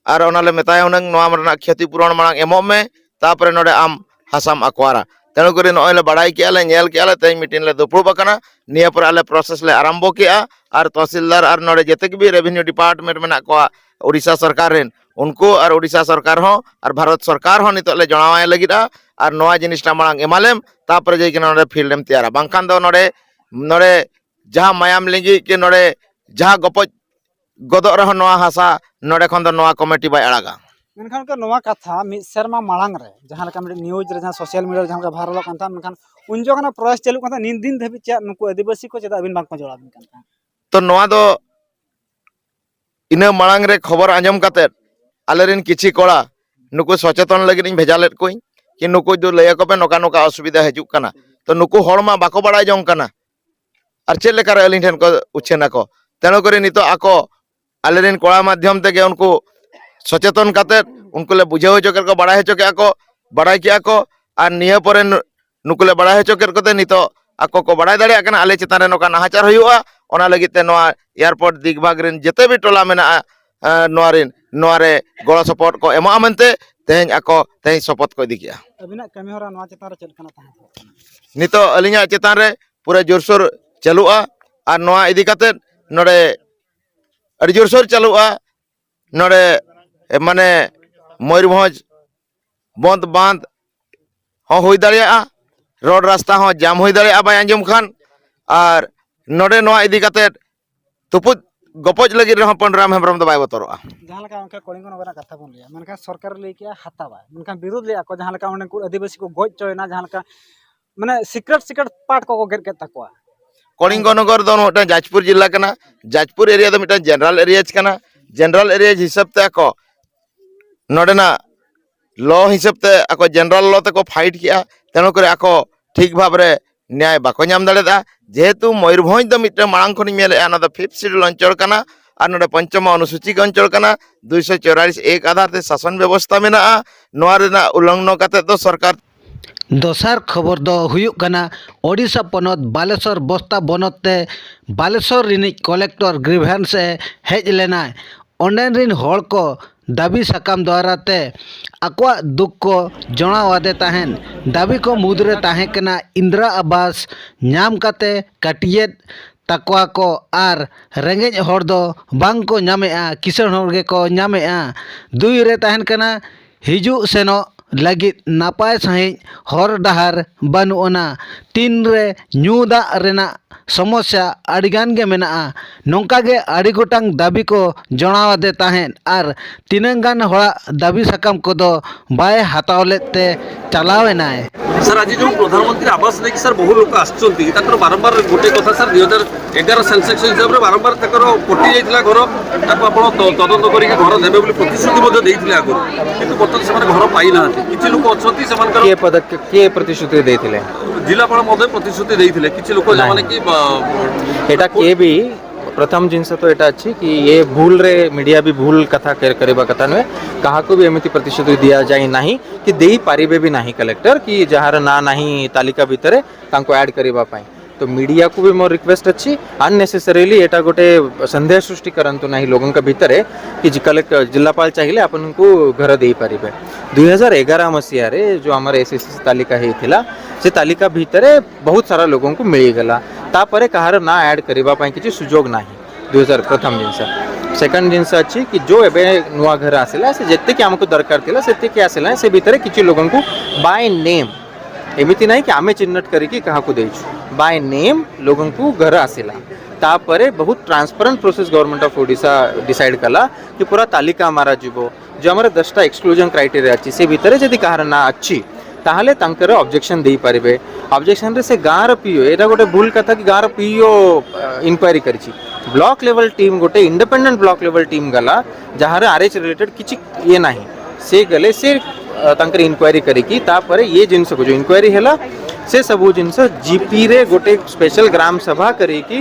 ᱟᱨ ᱚᱱᱟ ᱞᱮ ᱢᱮᱛᱟᱭᱟ ᱦᱩᱱᱟᱹᱝ, "ᱱᱚᱣᱟ ᱨᱮᱱᱟᱜ ᱠᱷᱚᱛᱤ ᱯᱩᱨᱚᱱ ᱢᱟᱲᱟᱝ ᱮᱢᱚᱜ ᱢᱮ, ᱛᱟᱨᱯᱚᱨᱮ ᱱᱚᱰᱮ ᱟᱢ ᱦᱟᱥᱟᱢ ᱟᱠᱣᱟᱨᱟ᱾" ᱛᱮᱱᱩ ᱠᱚᱨᱮ ᱱᱚᱜᱼᱚᱭ ᱞᱮ ᱵᱟᱲᱟᱭ ᱠᱮᱜᱼᱟ ᱞᱮ, ᱧᱮᱞ ᱠᱮᱜᱼᱟ ᱞᱮ, ᱛᱮᱦᱮᱧ meeting ᱞᱮ ᱫᱩᱯᱲᱩᱵ ᱟᱠᱟᱱᱟ᱾ ᱱᱤᱭᱟᱹ ᱯᱚᱨᱮ ᱟᱞᱮ process ᱞᱮ ᱟᱨᱟᱢᱵᱚ ᱠᱮᱜᱼᱟ, ᱟᱨ ᱛᱚᱦᱥᱤᱞᱫᱟᱨ ᱟᱨ ᱱᱚᱰᱮ ᱡᱮᱛᱮ ᱜᱮ revenue department ᱢᱮᱱᱟᱜ ᱠᱚᱣᱟ ᱳᱰᱤᱥᱟ ᱥᱚᱨᱠᱟᱨ ᱨᱮᱱ, ᱩᱱᱠᱩ ᱟᱨ ᱳᱰᱤᱥᱟ ᱥᱚᱨᱠᱟᱨ ᱦᱚᱸ ᱟᱨ ᱵᱷᱟᱨᱚᱛ ᱥᱚᱨᱠᱟᱨ ᱦᱚᱸ ᱱᱤᱛᱚᱜ ᱞᱮ ᱡᱚᱲᱟᱣᱟᱭ ᱞᱟᱹᱜᱤᱫᱼᱟ, ᱟᱨ ᱱᱚᱣᱟ ᱡᱤᱱᱤᱥᱴᱟ ᱢᱟᱲᱟᱝ ᱮᱢᱟᱞᱮᱢ, ᱛᱟᱨᱯᱚᱨᱮ ᱡᱮ ᱠᱤᱱᱟ ᱱᱚᱰᱮ field ᱮᱢ ᱛᱮᱭᱟᱨᱟ, ᱵᱟᱝᱠᱷᱟᱱ ᱫᱚ ᱱᱚᱰᱮ, ᱱᱚᱰᱮ ᱡᱟᱦᱟᱸ ᱢᱟᱭᱟᱢ ᱞᱤᱸᱜᱤ ᱠᱤ ᱱᱚᱰᱮ ᱡᱟᱦᱟᱸ ᱜᱚᱯᱚᱡ ᱜᱚᱫᱚᱜ ᱨᱮᱦᱚᱸ ᱱᱚᱣᱟ ᱦᱟᱥᱟ ᱱᱚᱰᱮ ᱠᱷᱚᱱ ᱫᱚ ᱱᱚᱣᱟ ᱠᱚᱢᱤᱴᱤ ᱵᱟᱭ ᱟᱲᱟᱜᱟ᱾ ᱢᱮᱱᱠᱷᱟᱱ ᱜᱚᱢᱠᱮ, ᱱᱚᱣᱟ ᱠᱟᱛᱷᱟ ᱢᱤᱫ ᱥᱮᱨᱢᱟ ᱢᱟᱲᱟᱝ ᱨᱮ ᱡᱟᱦᱟᱸ ᱞᱮᱠᱟ ᱢᱤᱫᱴᱮᱱ ᱱᱤᱭᱩᱡᱽ ᱨᱮ ᱡᱟᱦᱟᱸ ᱥᱳᱥᱟᱞ ᱢᱤᱰᱤᱭᱟ ᱨᱮ ᱡᱟᱦᱟᱸ ᱞᱮᱠᱟ ᱵᱷᱟᱭᱨᱟᱞᱚᱜ ᱠᱟᱱ ᱛᱟᱦᱮᱸᱫ, ᱢᱮᱱᱠᱷᱟᱱ ᱩᱱ ᱡᱚᱠᱷᱚᱱᱟᱜ ᱯᱨᱚᱭᱟᱥ ᱪᱟᱹᱞᱩᱜ ᱠᱟᱱ ᱛᱟᱦᱮᱸᱫ, ᱱᱤᱱ ᱫᱤᱱ ᱫᱷᱟᱹᱵᱤᱡ ᱪᱮᱫ ᱱᱩᱠᱩ ᱟᱹᱫᱤᱵᱟᱹᱥᱤ ᱠᱚ ᱪᱮᱫᱟᱜ ᱟᱹᱵᱤᱱ ᱵᱟᱝᱠᱚ ᱡᱚᱲᱟᱣ ᱟᱵᱤᱱ ᱠᱟᱱ ᱛᱟᱦᱮᱸᱫ? ᱛᱚ ᱱᱚᱣᱟ ᱫᱚ ᱤᱱᱟᱹ ᱢᱟᱲᱟᱝ ᱨᱮ ᱠᱷᱚᱵᱚᱨ ᱟᱸᱡᱚᱢ ᱠᱟᱛᱮᱫ ᱟᱞᱮᱨᱮᱱ ᱠᱤᱪᱷᱤ ᱠᱚᱲᱟ ᱱᱩᱠᱩ ᱥᱚᱪᱮᱛᱚᱱ ᱞᱟᱹᱜᱤᱫ ᱤᱧ ᱵᱷᱮᱡᱟ ᱞᱮᱫ ᱠᱚᱣᱟᱧ, ᱠᱤ ᱱᱩᱠᱩ ᱫᱚ ᱞᱟᱹᱭ ᱟᱠᱚ ᱯᱮ ᱱᱚᱝᱠᱟ ᱱᱚᱝᱠᱟ ᱚᱥᱩᱵᱤᱫᱷᱟ ᱦᱤᱡᱩᱜ ᱠᱟᱱᱟ᱾ ᱛᱚ ᱱᱩᱠᱩ ᱦᱚᱲ ᱢᱟ ᱵᱟᱠᱚ ᱵᱟᱲᱟᱭ ᱡᱚᱝ ᱠᱟᱱᱟ, ᱟᱨ ᱪᱮᱫ ᱞᱮᱠᱟᱨᱮ ᱟᱹᱞᱤᱧ ᱴᱷᱮᱱ ᱠᱚ ᱩᱪᱷᱟᱹᱱ ᱟᱠᱚ? ᱛᱮᱱᱩ ᱠᱚᱨᱮ ᱱᱤᱛᱚᱜ ᱟᱠᱚ ᱟᱞᱮᱨᱮᱱ ᱠᱚᱲᱟ ᱢᱟᱫᱽᱫᱷᱚᱢ ᱛᱮᱜᱮ ᱩᱱᱠᱩ ᱥᱚᱪᱮᱛᱚᱱ ᱠᱟᱛᱮᱫ ᱩᱱᱠᱩ ᱞᱮ ᱵᱩᱡᱷᱟᱹᱣ ᱦᱚᱪᱚ ᱠᱮᱫ ᱠᱚ, ᱵᱟᱲᱟᱭ ᱦᱚᱪᱚ ᱠᱮᱫᱼᱟ ᱠᱚ, ᱵᱟᱲᱟᱭ ᱠᱮᱫᱼᱟ ᱠᱚ᱾ ᱟᱨ ᱱᱤᱭᱟᱹ ᱯᱚᱨᱮ ᱱᱩ-, ᱱᱩᱠᱩ ᱞᱮ ᱵᱟᱲᱟᱭ ᱦᱚᱪᱚ ᱠᱮᱫ ᱠᱚᱛᱮ ᱱᱤᱛᱚᱜ ᱟᱠᱚ ᱠᱚ ᱵᱟᱲᱟᱭ ᱫᱟᱲᱮᱭᱟᱜ ᱠᱟᱱᱟ ᱟᱞᱮ ᱪᱮᱛᱟᱱ ᱨᱮ ᱱᱚᱝᱠᱟ ᱱᱟᱦᱟᱪᱟᱨ ᱦᱩᱭᱩᱜᱼᱟ᱾ ᱚᱱᱟ ᱞᱟᱹᱜᱤᱫ ᱛᱮ ᱱᱚᱣᱟ ᱮᱭᱟᱨᱯᱳᱨᱴ ᱫᱤᱜᱽᱵᱟᱜᱽ ᱨᱮᱱ ᱡᱮᱛᱮ ᱵᱤ ᱴᱚᱞᱟ ᱢᱮᱱᱟᱜᱼᱟ, ᱮ, ᱱᱚᱣᱟ ᱨᱮᱱ, ᱱᱚᱣᱟ ᱨᱮ ᱜᱚᱲᱚ ᱥᱚᱯᱚᱦᱚᱫ ᱠᱚ ᱮᱢᱚᱜᱼᱟ ᱢᱮᱱᱛᱮ ᱛᱮᱦᱮᱧ ᱟᱠᱚ ᱛᱮᱦᱮᱧ ᱥᱚᱯᱚᱛ ᱠᱚ ᱤᱫᱤ ᱠᱮᱜᱼᱟ᱾ ᱟᱹᱵᱤᱱᱟᱜ ᱠᱟᱹᱢᱤ ᱦᱚᱨᱟ ᱱᱚᱣᱟ ᱪᱮᱛᱟᱱ ᱨᱮ ᱪᱮᱫ ᱞᱮᱠᱟᱱᱟᱜ ᱛᱟᱦᱮᱸ ᱠᱟᱱᱟ? ᱱᱤᱛᱚᱜ ᱟᱹᱞᱤᱧᱟᱜ ᱪᱮᱛᱟᱱ ᱨᱮ ᱯᱩᱨᱟᱹ ᱡᱳᱨᱥᱳᱨ ᱪᱟᱹᱞᱩᱜᱼᱟ᱾ ᱟᱨ ᱱᱚᱣᱟ ᱤᱫᱤ ᱠᱟᱛᱮᱫ ᱱᱚᱰᱮ ᱟᱹᱰᱤ ᱡᱳᱨᱥᱳᱨ ᱪᱟᱹᱞᱩᱜᱼᱟ᱾ ᱱᱚᱰᱮ, ᱮ, ᱢᱟᱱᱮ ᱢᱚᱭᱩᱨᱵᱷᱚᱸᱡᱽ ᱵᱚᱸᱫᱽ ᱵᱟᱸᱫᱽ ᱦᱚᱸ ᱦᱩᱭ ᱫᱟᱲᱮᱭᱟᱜᱼᱟ, ᱨᱳᱰ ᱨᱟᱥᱛᱟ ᱦᱚᱸ ᱡᱟᱢ ᱦᱩᱭ ᱫᱟᱲᱮᱭᱟᱜᱼᱟ ᱵᱟᱭ ᱟᱸᱡᱚᱢ ᱠᱷᱟᱱ᱾ ᱟᱨ ᱱᱚᱰᱮ ᱱᱚᱣᱟ ᱤᱫᱤ ᱠᱟᱛᱮᱫ ᱛᱩᱯᱩᱫ ᱜᱚᱯᱚᱡ ᱞᱟᱹᱜᱤᱫ ᱨᱮᱦᱚᱸ ᱯᱟᱹᱱᱰᱩᱨᱟᱢ ᱦᱮᱢᱵᱨᱚᱢ ᱫᱚ ᱵᱟᱭ ᱵᱚᱛᱚᱨᱚᱜᱼᱟ᱾ ᱡᱟᱦᱟᱸ ᱞᱮᱠᱟ ᱚᱱᱠᱟ ᱠᱚᱞᱤᱝᱜᱚ ᱱᱚᱜᱚᱨ ᱨᱮᱱᱟᱜ ᱠᱟᱛᱷᱟ ᱵᱚᱱ ᱞᱟᱹᱭᱟ, ᱢᱮᱱᱠᱷᱟᱱ ᱥᱚᱨᱠᱟᱨᱮ ᱞᱟᱹᱭ ᱠᱮᱜᱼᱟ ᱦᱟᱛᱟᱣᱟᱭ, ᱢᱮᱱᱠᱷᱟᱱ ᱵᱤᱨᱳᱫ ᱞᱮᱜᱼᱟ ᱠᱚ, ᱡᱟᱦᱟᱸ ᱞᱮᱠᱟ ᱚᱸᱰᱮ ᱩᱱᱠᱩ ᱟᱹᱫᱤᱵᱟᱹᱥᱤ ᱠᱚ ᱜᱚᱡ ᱦᱚᱪᱚᱭᱮᱱᱟ, ᱡᱟᱦᱟᱸ ᱞᱮᱠᱟ ᱢᱟᱱᱮ ᱥᱤᱠᱨᱮᱴ ᱥᱤᱠᱨᱮᱴ ᱯᱟᱨᱴ ᱠᱚᱠᱚ ᱜᱮᱫ ᱜᱮᱫ ᱛᱟᱠᱚᱣᱟ᱾ ᱠᱚᱞᱤᱝᱜᱚ ᱱᱚᱜᱚᱨ ᱫᱚ ᱢᱤᱫᱴᱟᱝ ᱡᱟᱡᱽᱯᱩᱨ ᱡᱮᱞᱟ ᱠᱟᱱᱟ᱾ ᱡᱟᱡᱽᱯᱩᱨ ᱮᱨᱤᱭᱟ ᱫᱚ ᱢᱤᱫᱴᱟᱝ ᱡᱮᱱᱟᱨᱟᱞ ᱮᱨᱤᱭᱟ ᱠᱟᱱᱟ᱾ ᱡᱮᱱᱟᱨᱟᱞ ᱮᱨᱤᱭᱟ ᱦᱤᱥᱟᱹᱵ ᱛᱮ ᱟᱠᱚ ᱱᱚᱰᱮᱱᱟᱜ ᱞᱚ ᱦᱤᱥᱟᱹᱵ ᱛᱮ ᱟᱠᱚ ᱡᱮᱱᱟᱨᱟᱞ ᱞᱚ ᱛᱮᱠᱚ ᱯᱷᱟᱭᱤᱴ ᱠᱮᱜᱼᱟ, ᱛᱮᱱᱩ ᱠᱚᱨᱮ ᱟᱠᱚ ᱴᱷᱤᱠ ᱵᱷᱟᱵᱽ ᱨᱮ ᱱᱮᱭᱟᱭ ᱵᱟᱠᱚ ᱧᱟᱢ ᱫᱟᱲᱮᱭᱟᱫᱟ᱾ ᱡᱮᱦᱮᱛᱩ ᱢᱚᱭᱩᱨᱵᱷᱚᱸᱡᱽ ᱫᱚ ᱢᱤᱫᱴᱟᱝ ᱢᱟᱲᱟᱝ ᱠᱷᱚᱱᱤᱧ ᱢᱮᱱᱮᱫᱼᱟ, ᱚᱱᱟ ᱫᱚ ᱯᱷᱤᱯᱛᱷ ᱥᱤᱰᱩᱞ ᱚᱧᱪᱚᱞ ᱠᱟᱱᱟ ᱟᱨ ᱱᱚᱰᱮ ᱯᱚᱧᱪᱚᱢᱟ ᱚᱱᱩᱥᱩᱪᱤ ᱚᱧᱪᱚᱞ ᱠᱟᱱᱟ, ᱫᱩᱭᱥᱚ ᱪᱚᱣᱨᱟᱞᱤᱥ ᱮᱠ ᱟᱫᱷᱟᱨ ᱛᱮ ᱥᱟᱥᱚᱱ ᱵᱮᱵᱚᱥᱛᱷᱟ ᱢᱮᱱᱟᱜᱼᱟ᱾ ᱱᱚᱣᱟ ᱨᱮᱱᱟᱜ ᱩᱞᱞᱚᱝᱜᱷᱱᱚ ᱠᱟᱛᱮ ᱫᱚ ᱥᱚᱨᱠᱟᱨ ᱫᱚᱥᱟᱨ ᱠᱷᱚᱵᱚᱨ ᱫᱚ ᱦᱩᱭᱩᱜ ᱠᱟᱱᱟ, ᱳᱰᱤᱥᱟ ᱯᱚᱱᱚᱛ ᱵᱟᱞᱮᱥᱚᱨ ᱵᱚᱥᱛᱟ ᱵᱚᱱᱚᱛ ᱛᱮ ᱵᱟᱞᱮᱥᱚᱨ ᱨᱤᱱᱤᱡ ᱠᱚᱞᱮᱠᱴᱚᱨ ᱜᱨᱤᱵᱷᱮᱱᱥ ᱮ ᱦᱮᱡ ᱞᱮᱱᱟᱭ᱾ ᱚᱸᱰᱮᱱ ᱨᱤᱱ ᱦᱚᱲ ᱠᱚ ᱫᱟᱹᱵᱤ ᱥᱟᱠᱟᱢ ᱫᱣᱟᱨᱟ ᱛᱮ ᱟᱠᱚᱣᱟᱜ ᱫᱩᱠ ᱠᱚ ᱡᱚᱲᱟᱣ ᱟᱫᱮ ᱛᱟᱦᱮᱸᱱ᱾ ᱫᱟᱹᱵᱤ ᱠᱚ ᱢᱩᱫᱽᱨᱮ ᱛᱟᱦᱮᱸ ᱠᱟᱱᱟ ᱤᱱᱫᱨᱟ ᱟᱵᱟᱥ ᱧᱟᱢ ᱠᱟᱛᱮ ᱠᱟᱹᱴᱤᱭᱮᱫ ᱛᱟᱠᱚᱣᱟ ᱠᱚ ᱟᱨ ᱨᱮᱸᱜᱮᱡ ᱦᱚᱲ ᱫᱚ ᱵᱟᱝ ᱠᱚ ᱧᱟᱢᱮᱜᱼᱟ, ᱠᱤᱥᱟᱹᱬ ᱦᱚᱲ ᱜᱮᱠᱚ ᱧᱟᱢᱮᱜᱼᱟ᱾ ᱫᱩᱭ ᱨᱮ ᱛᱟᱦᱮᱱ ᱠᱟᱱᱟ ᱦᱤᱡᱩᱜ ᱥᱮᱱᱚᱜ ᱞᱟᱹᱜᱤᱫ ᱱᱟᱯᱟᱭ ᱥᱟᱺᱦᱤᱡ ᱦᱚᱨ ᱰᱟᱦᱟᱨ ᱵᱟᱹᱱᱩᱜ ᱟᱱᱟ᱾ ᱛᱤᱱ ᱨᱮ ᱧᱩ ᱫᱟᱜ ᱨᱮᱱᱟᱜ ᱥᱚᱢᱚᱥᱭᱟ ᱟᱹᱰᱤᱜᱟᱱ ᱜᱮ ᱢᱮᱱᱟᱜᱼᱟ᱾ ᱱᱚᱝᱠᱟ ᱜᱮ ᱟᱹᱰᱤ ᱜᱚᱴᱟᱝ ᱫᱟᱹᱵᱤ ᱠᱚ ᱡᱚᱲᱟᱣ ᱟᱫᱮ ᱛᱟᱦᱮᱸᱫ ᱟᱨ ᱛᱤᱱᱟᱹᱝ ᱜᱟᱱ ᱦᱚᱲᱟᱜ ᱫᱟᱹᱵᱤ ᱥᱟᱠᱟᱢ ᱠᱚᱫᱚ ᱵᱟᱭ ᱦᱟᱛᱟᱣ ᱞᱮᱫ ᱛᱮ ᱪᱟᱞᱟᱣ ᱮᱱᱟᱭ᱾ ସାର୍, ଆଜି ଯେଉଁ ପ୍ରଧାନମନ୍ତ୍ରୀ ଆବାସ ନେଇକି ସାର୍ ବହୁ ଲୋକ ଆସୁଛନ୍ତି, ତାଙ୍କର ବାରମ୍ବାର ଗୋଟେ କଥା ସାର୍, ଦୁଇ ହଜାର ଏଗାର ସେନ୍ସେକ୍ସ ହିସାବରେ ବାରମ୍ବାର ତାଙ୍କର କଟି ଯାଇଥିଲା ଘର, ତାକୁ ଆପଣ ତ- ତଦନ୍ତ କରିକି ଘର ଦେବେ ବୋଲି ପ୍ରତିଶ୍ରୁତି ମଧ୍ୟ ଦେଇଥିଲେ ଆଗରୁ, କିନ୍ତୁ ବର୍ତ୍ତମାନ ସେମାନେ ଘର ପାଇନାହାନ୍ତି। କିଛି ଲୋକ ଅଛନ୍ତି ସେମାନଙ୍କର କିଏ ପଦକ୍ଷେପ କିଏ ପ୍ରତିଶ୍ରୁତି ଦେଇଥିଲେ? ଜିଲ୍ଲାପାଳ ମଧ୍ୟ ପ୍ରତିଶ୍ରୁତି ଦେଇଥିଲେ। କିଛି ଲୋକ ନାଇଁ। ଯେଉଁମାନେ କି ବା- ଏଇଟା କିଏ ବି ପ୍ରଥମ ଜିନିଷ ତ ଏଇଟା ଅଛି କି ଏ ଭୁଲରେ ମିଡ଼ିଆ ବି ଭୁଲ କଥା କେ- କରିବା କଥା ନୁହେଁ। କାହାକୁ ବି ଏମିତି ପ୍ରତିଶ୍ରୁତି ଦିଆଯାଇ ନାହିଁ କି ଦେଇପାରିବେ ବି ନାହିଁ କଲେକ୍ଟର, କି ଯାହାର ନାଁ ନାହିଁ ତାଲିକା ଭିତରେ ତାଙ୍କୁ ଆଡ୍ କରିବା ପାଇଁ। ତ ମିଡ଼ିଆକୁ ବି ମୋର ରିକ୍ୱେଷ୍ଟ ଅଛି, ଅନନେସେସରିଲି ଏଇଟା ଗୋଟେ ସନ୍ଦେହ ସୃଷ୍ଟି କରନ୍ତୁ ନାହିଁ ଲୋକଙ୍କ ଭିତରେ କି ଜି- କଲେକ୍ଟ ଜିଲ୍ଲାପାଳ ଚାହିଁଲେ ଆପଣଙ୍କୁ ଘର ଦେଇପାରିବେ। ଦୁଇ ହଜାର ଏଗାର ମସିହାରେ ଯେଉଁ ଆମର ଏସ୍ଏସ୍ସି ତାଲିକା ହେଇଥିଲା, ସେ ତାଲିକା ଭିତରେ ବହୁତ ସାରା ଲୋକଙ୍କୁ ମିଳିଗଲା। ତାପରେ କାହାର ନାଁ ଆଡ୍ କରିବା ପାଇଁ କିଛି ସୁଯୋଗ ନାହିଁ। ଦୁଇ ହଜାର ପ୍ରଥମ ଜିନିଷ। ସେକେଣ୍ଡ ଜିନିଷ ଅଛି କି ଯେଉଁ ଏବେ ନୂଆ ଘର ଆସିଲା, ସେ ଯେତିକି ଆମକୁ ଦରକାର ଥିଲା ସେତିକି ଆସିଲା, ସେ ଭିତରେ କିଛି ଲୋକଙ୍କୁ ବାଇ ନେମ୍, ଏମିତି ନାହିଁ କି ଆମେ ଚିହ୍ନଟ କରିକି କାହାକୁ ଦେଇଛୁ, ବାଇ ନେମ୍ ଲୋକଙ୍କୁ ଘର ଆସିଲା। ତାପରେ ବହୁତ transparent process government of Odisha decide କଲା କି ପୁରା ତାଲିକା ମାରାଯିବ। ଯେଉଁ ଆମର ଦଶଟା ଏକ୍ସକ୍ଲୁଜନ୍ କ୍ରାଇଟେରିଆ ଅଛି, ସେ ଭିତରେ ଯଦି କାହାର ନାଁ ଅଛି, ତାହେଲେ ତାଙ୍କର ଅବଜେକ୍ସନ୍ ଦେଇପାରିବେ। ଅବଜେକ୍ସନ୍ରେ ସେ ଗାଁର ପିଇଓ, ଏଇଟା ଗୋଟେ ଭୁଲ କଥା କି ଗାଁର ପିଇଓ ଇନକ୍ୱାରି କରିଛି। ବ୍ଲକ ଲେଭେଲ୍ ଟିମ୍, ଗୋଟେ ଇଣ୍ଡିପେଣ୍ଡେଣ୍ଟ ବ୍ଲକ ଲେଭେଲ୍ ଟିମ୍ ଗଲା, ଯାହାର ଆର୍ଏଚ୍ ରିଲେଟେଡ୍ କିଛି ଇଏ ନାହିଁ। ସେ ଗଲେ, ସେ ଅ, ତାଙ୍କର ଇନକ୍ୱାରି କରିକି ତାପରେ ଇଏ ଜିନିଷକୁ ଯେଉଁ ଇନକ୍ୱାରି ହେଲା, ସେ ସବୁ ଜିନିଷ ଜିପିରେ ଗୋଟେ ସ୍ପେଶାଲ ଗ୍ରାମ ସଭା କରିକି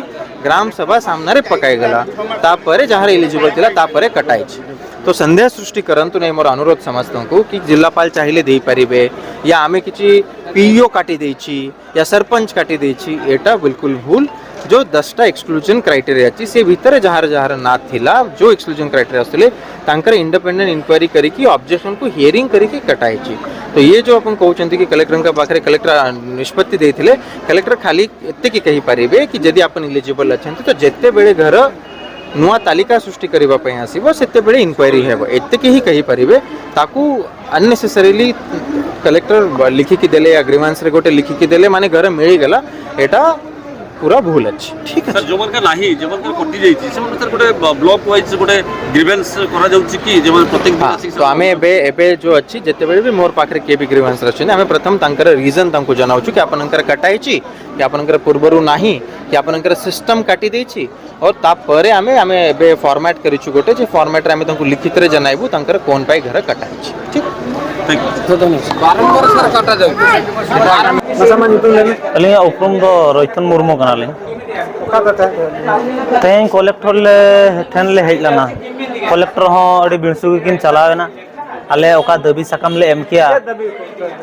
ଗ୍ରାମ ସଭା ସାମ୍ନାରେ ପକାଇଗଲା। ତାପରେ ଯାହାର ଇଲିଜିବଲ୍ ଥିଲା, ତାପରେ କଟାଇଛି। ତ ସନ୍ଦେହ ସୃଷ୍ଟି କରନ୍ତୁ ନାହିଁ। ମୋର ଅନୁରୋଧ ସମସ୍ତଙ୍କୁ କି ଜିଲ୍ଲାପାଳ ଚାହିଁଲେ ଦେଇପାରିବେ, ୟା ଆମେ କିଛି ପିଇଓ କାଟି ଦେଇଛି, ୟା ସରପଞ୍ଚ କାଟି ଦେଇଛି, ଏଇଟା ବିଲକୁଲ ଭୁଲ। ଯେଉଁ ଦଶଟା ଏକ୍ସକ୍ଲୁଜନ୍ କ୍ରାଇଟେରିଆ ଅଛି, ସେ ଭିତରେ ଯାହାର ଯାହାର ନାଁ ଥିଲା, ଯେଉଁ ଏକ୍ସକ୍ଲୁଜନ୍ କ୍ରାଇଟେରିଆ ଆସୁଥିଲେ, ତାଙ୍କର ଇଣ୍ଡିପେଣ୍ଡେଣ୍ଟ ଇନକ୍ୱାରି କରିକି ଅବଜେକ୍ସନକୁ ହିୟରିଂ କରିକି କଟାଇଛି। ତ ଇଏ ଯେଉଁ ଆପଣ କହୁଛନ୍ତି କି କଲେକ୍ଟରଙ୍କ ପାଖରେ କଲେକ୍ଟର ନିଷ୍ପତ୍ତି ଦେଇଥିଲେ, କଲେକ୍ଟର ଖାଲି ଏତିକି କହିପାରିବେ କି ଯଦି ଆପଣ ଇଲିଜିବଲ୍ ଅଛନ୍ତି, ତ ଯେତେବେଳେ ଘର ନୂଆ ତାଲିକା ସୃଷ୍ଟି କରିବା ପାଇଁ ଆସିବ, ସେତେବେଳେ ଇନକ୍ୱାରି ହେବ, ଏତିକି ହିଁ କହିପାରିବେ। ତାକୁ ଅନନେସେସରିଲି କଲେକ୍ଟର ଲିଖିକି ଦେଲେ ୟା ଗ୍ରିଭାନ୍ସରେ ଗୋଟେ ଲିଖିକି ଦେଲେ, ମାନେ ଘର ମିଳିଗଲା, ଏଇଟା ପୁରା ଭୁଲ ଅଛି। ଠିକ୍ ଅଛି। ସାର୍, ଯେଉଁମାନଙ୍କର ନାହିଁ, ଯେଉଁମାନଙ୍କର କଟି ଯାଇଛି, ସେମାନେ ସାର୍ ଗୋଟେ ବ୍ଲକ ୱାଇଜ୍ ଗୋଟେ ଗ୍ରିଭେନ୍ସ କରାଯାଉଛି କି, ଯେଉଁମାନେ ପ୍ରତ୍ୟେକ ଦିନ ହଁ, ଆସିକି ତ ଆମେ ସେମାନେ ଏବେ, ଏବେ ଯେଉଁ ଅଛି, ଯେତେବେଳେ ବି ମୋର ପାଖରେ କିଏ ବି ଗ୍ରିଭେନ୍ସରେ ଅଛନ୍ତି, ଆମେ ପ୍ରଥମ ତାଙ୍କର ରିଜନ୍ ତାଙ୍କୁ ଜଣାଉଛୁ କି ଆପଣଙ୍କର କଟା ହେଇଛି, କି ଆପଣଙ୍କର ପୂର୍ବରୁ ନାହିଁ, କି ଆପଣଙ୍କର ସିଷ୍ଟମ୍ କାଟି ଦେଇଛି। ଓ ତାପରେ ଆମେ, ଆମେ ଏବେ ଫର୍ମାଟ୍ କରିଛୁ ଗୋଟେ, ଯେ ଫର୍ମାଟ୍ରେ ଆମେ ତାଙ୍କୁ ଲିଖିତରେ ଜଣାଇବୁ ତାଙ୍କର କ'ଣ ପାଇଁ ଘର କଟା ହେଇଛି। ଠିକ୍। ବାରମ୍ବାର ସାର୍ କଟାଯାଉଛି। ᱟᱹᱞᱤᱧᱟᱜ ᱩᱯᱨᱩᱢ ᱫᱚ ᱨᱚᱭᱛᱚᱱ ᱢᱩᱨᱢᱩ ᱠᱟᱱᱟᱞᱤᱧ᱾ ᱛᱮᱦᱮᱧ ᱠᱚᱞᱮᱠᱴᱚᱨ ᱞᱮ ᱴᱷᱮᱱ ᱞᱮ ᱦᱮᱡ ᱞᱮᱱᱟ᱾ ᱠᱚᱞᱮᱠᱴᱚᱨ ᱦᱚᱸ ᱟᱹᱰᱤ ᱵᱤᱱᱥᱩ ᱜᱮᱠᱤᱱ ᱪᱟᱞᱟᱣ ᱮᱱᱟ᱾ ᱟᱞᱮ ᱚᱠᱟ ᱫᱟᱹᱵᱤ ᱥᱟᱠᱟᱢ ᱞᱮ ᱮᱢ ᱠᱮᱭᱟ,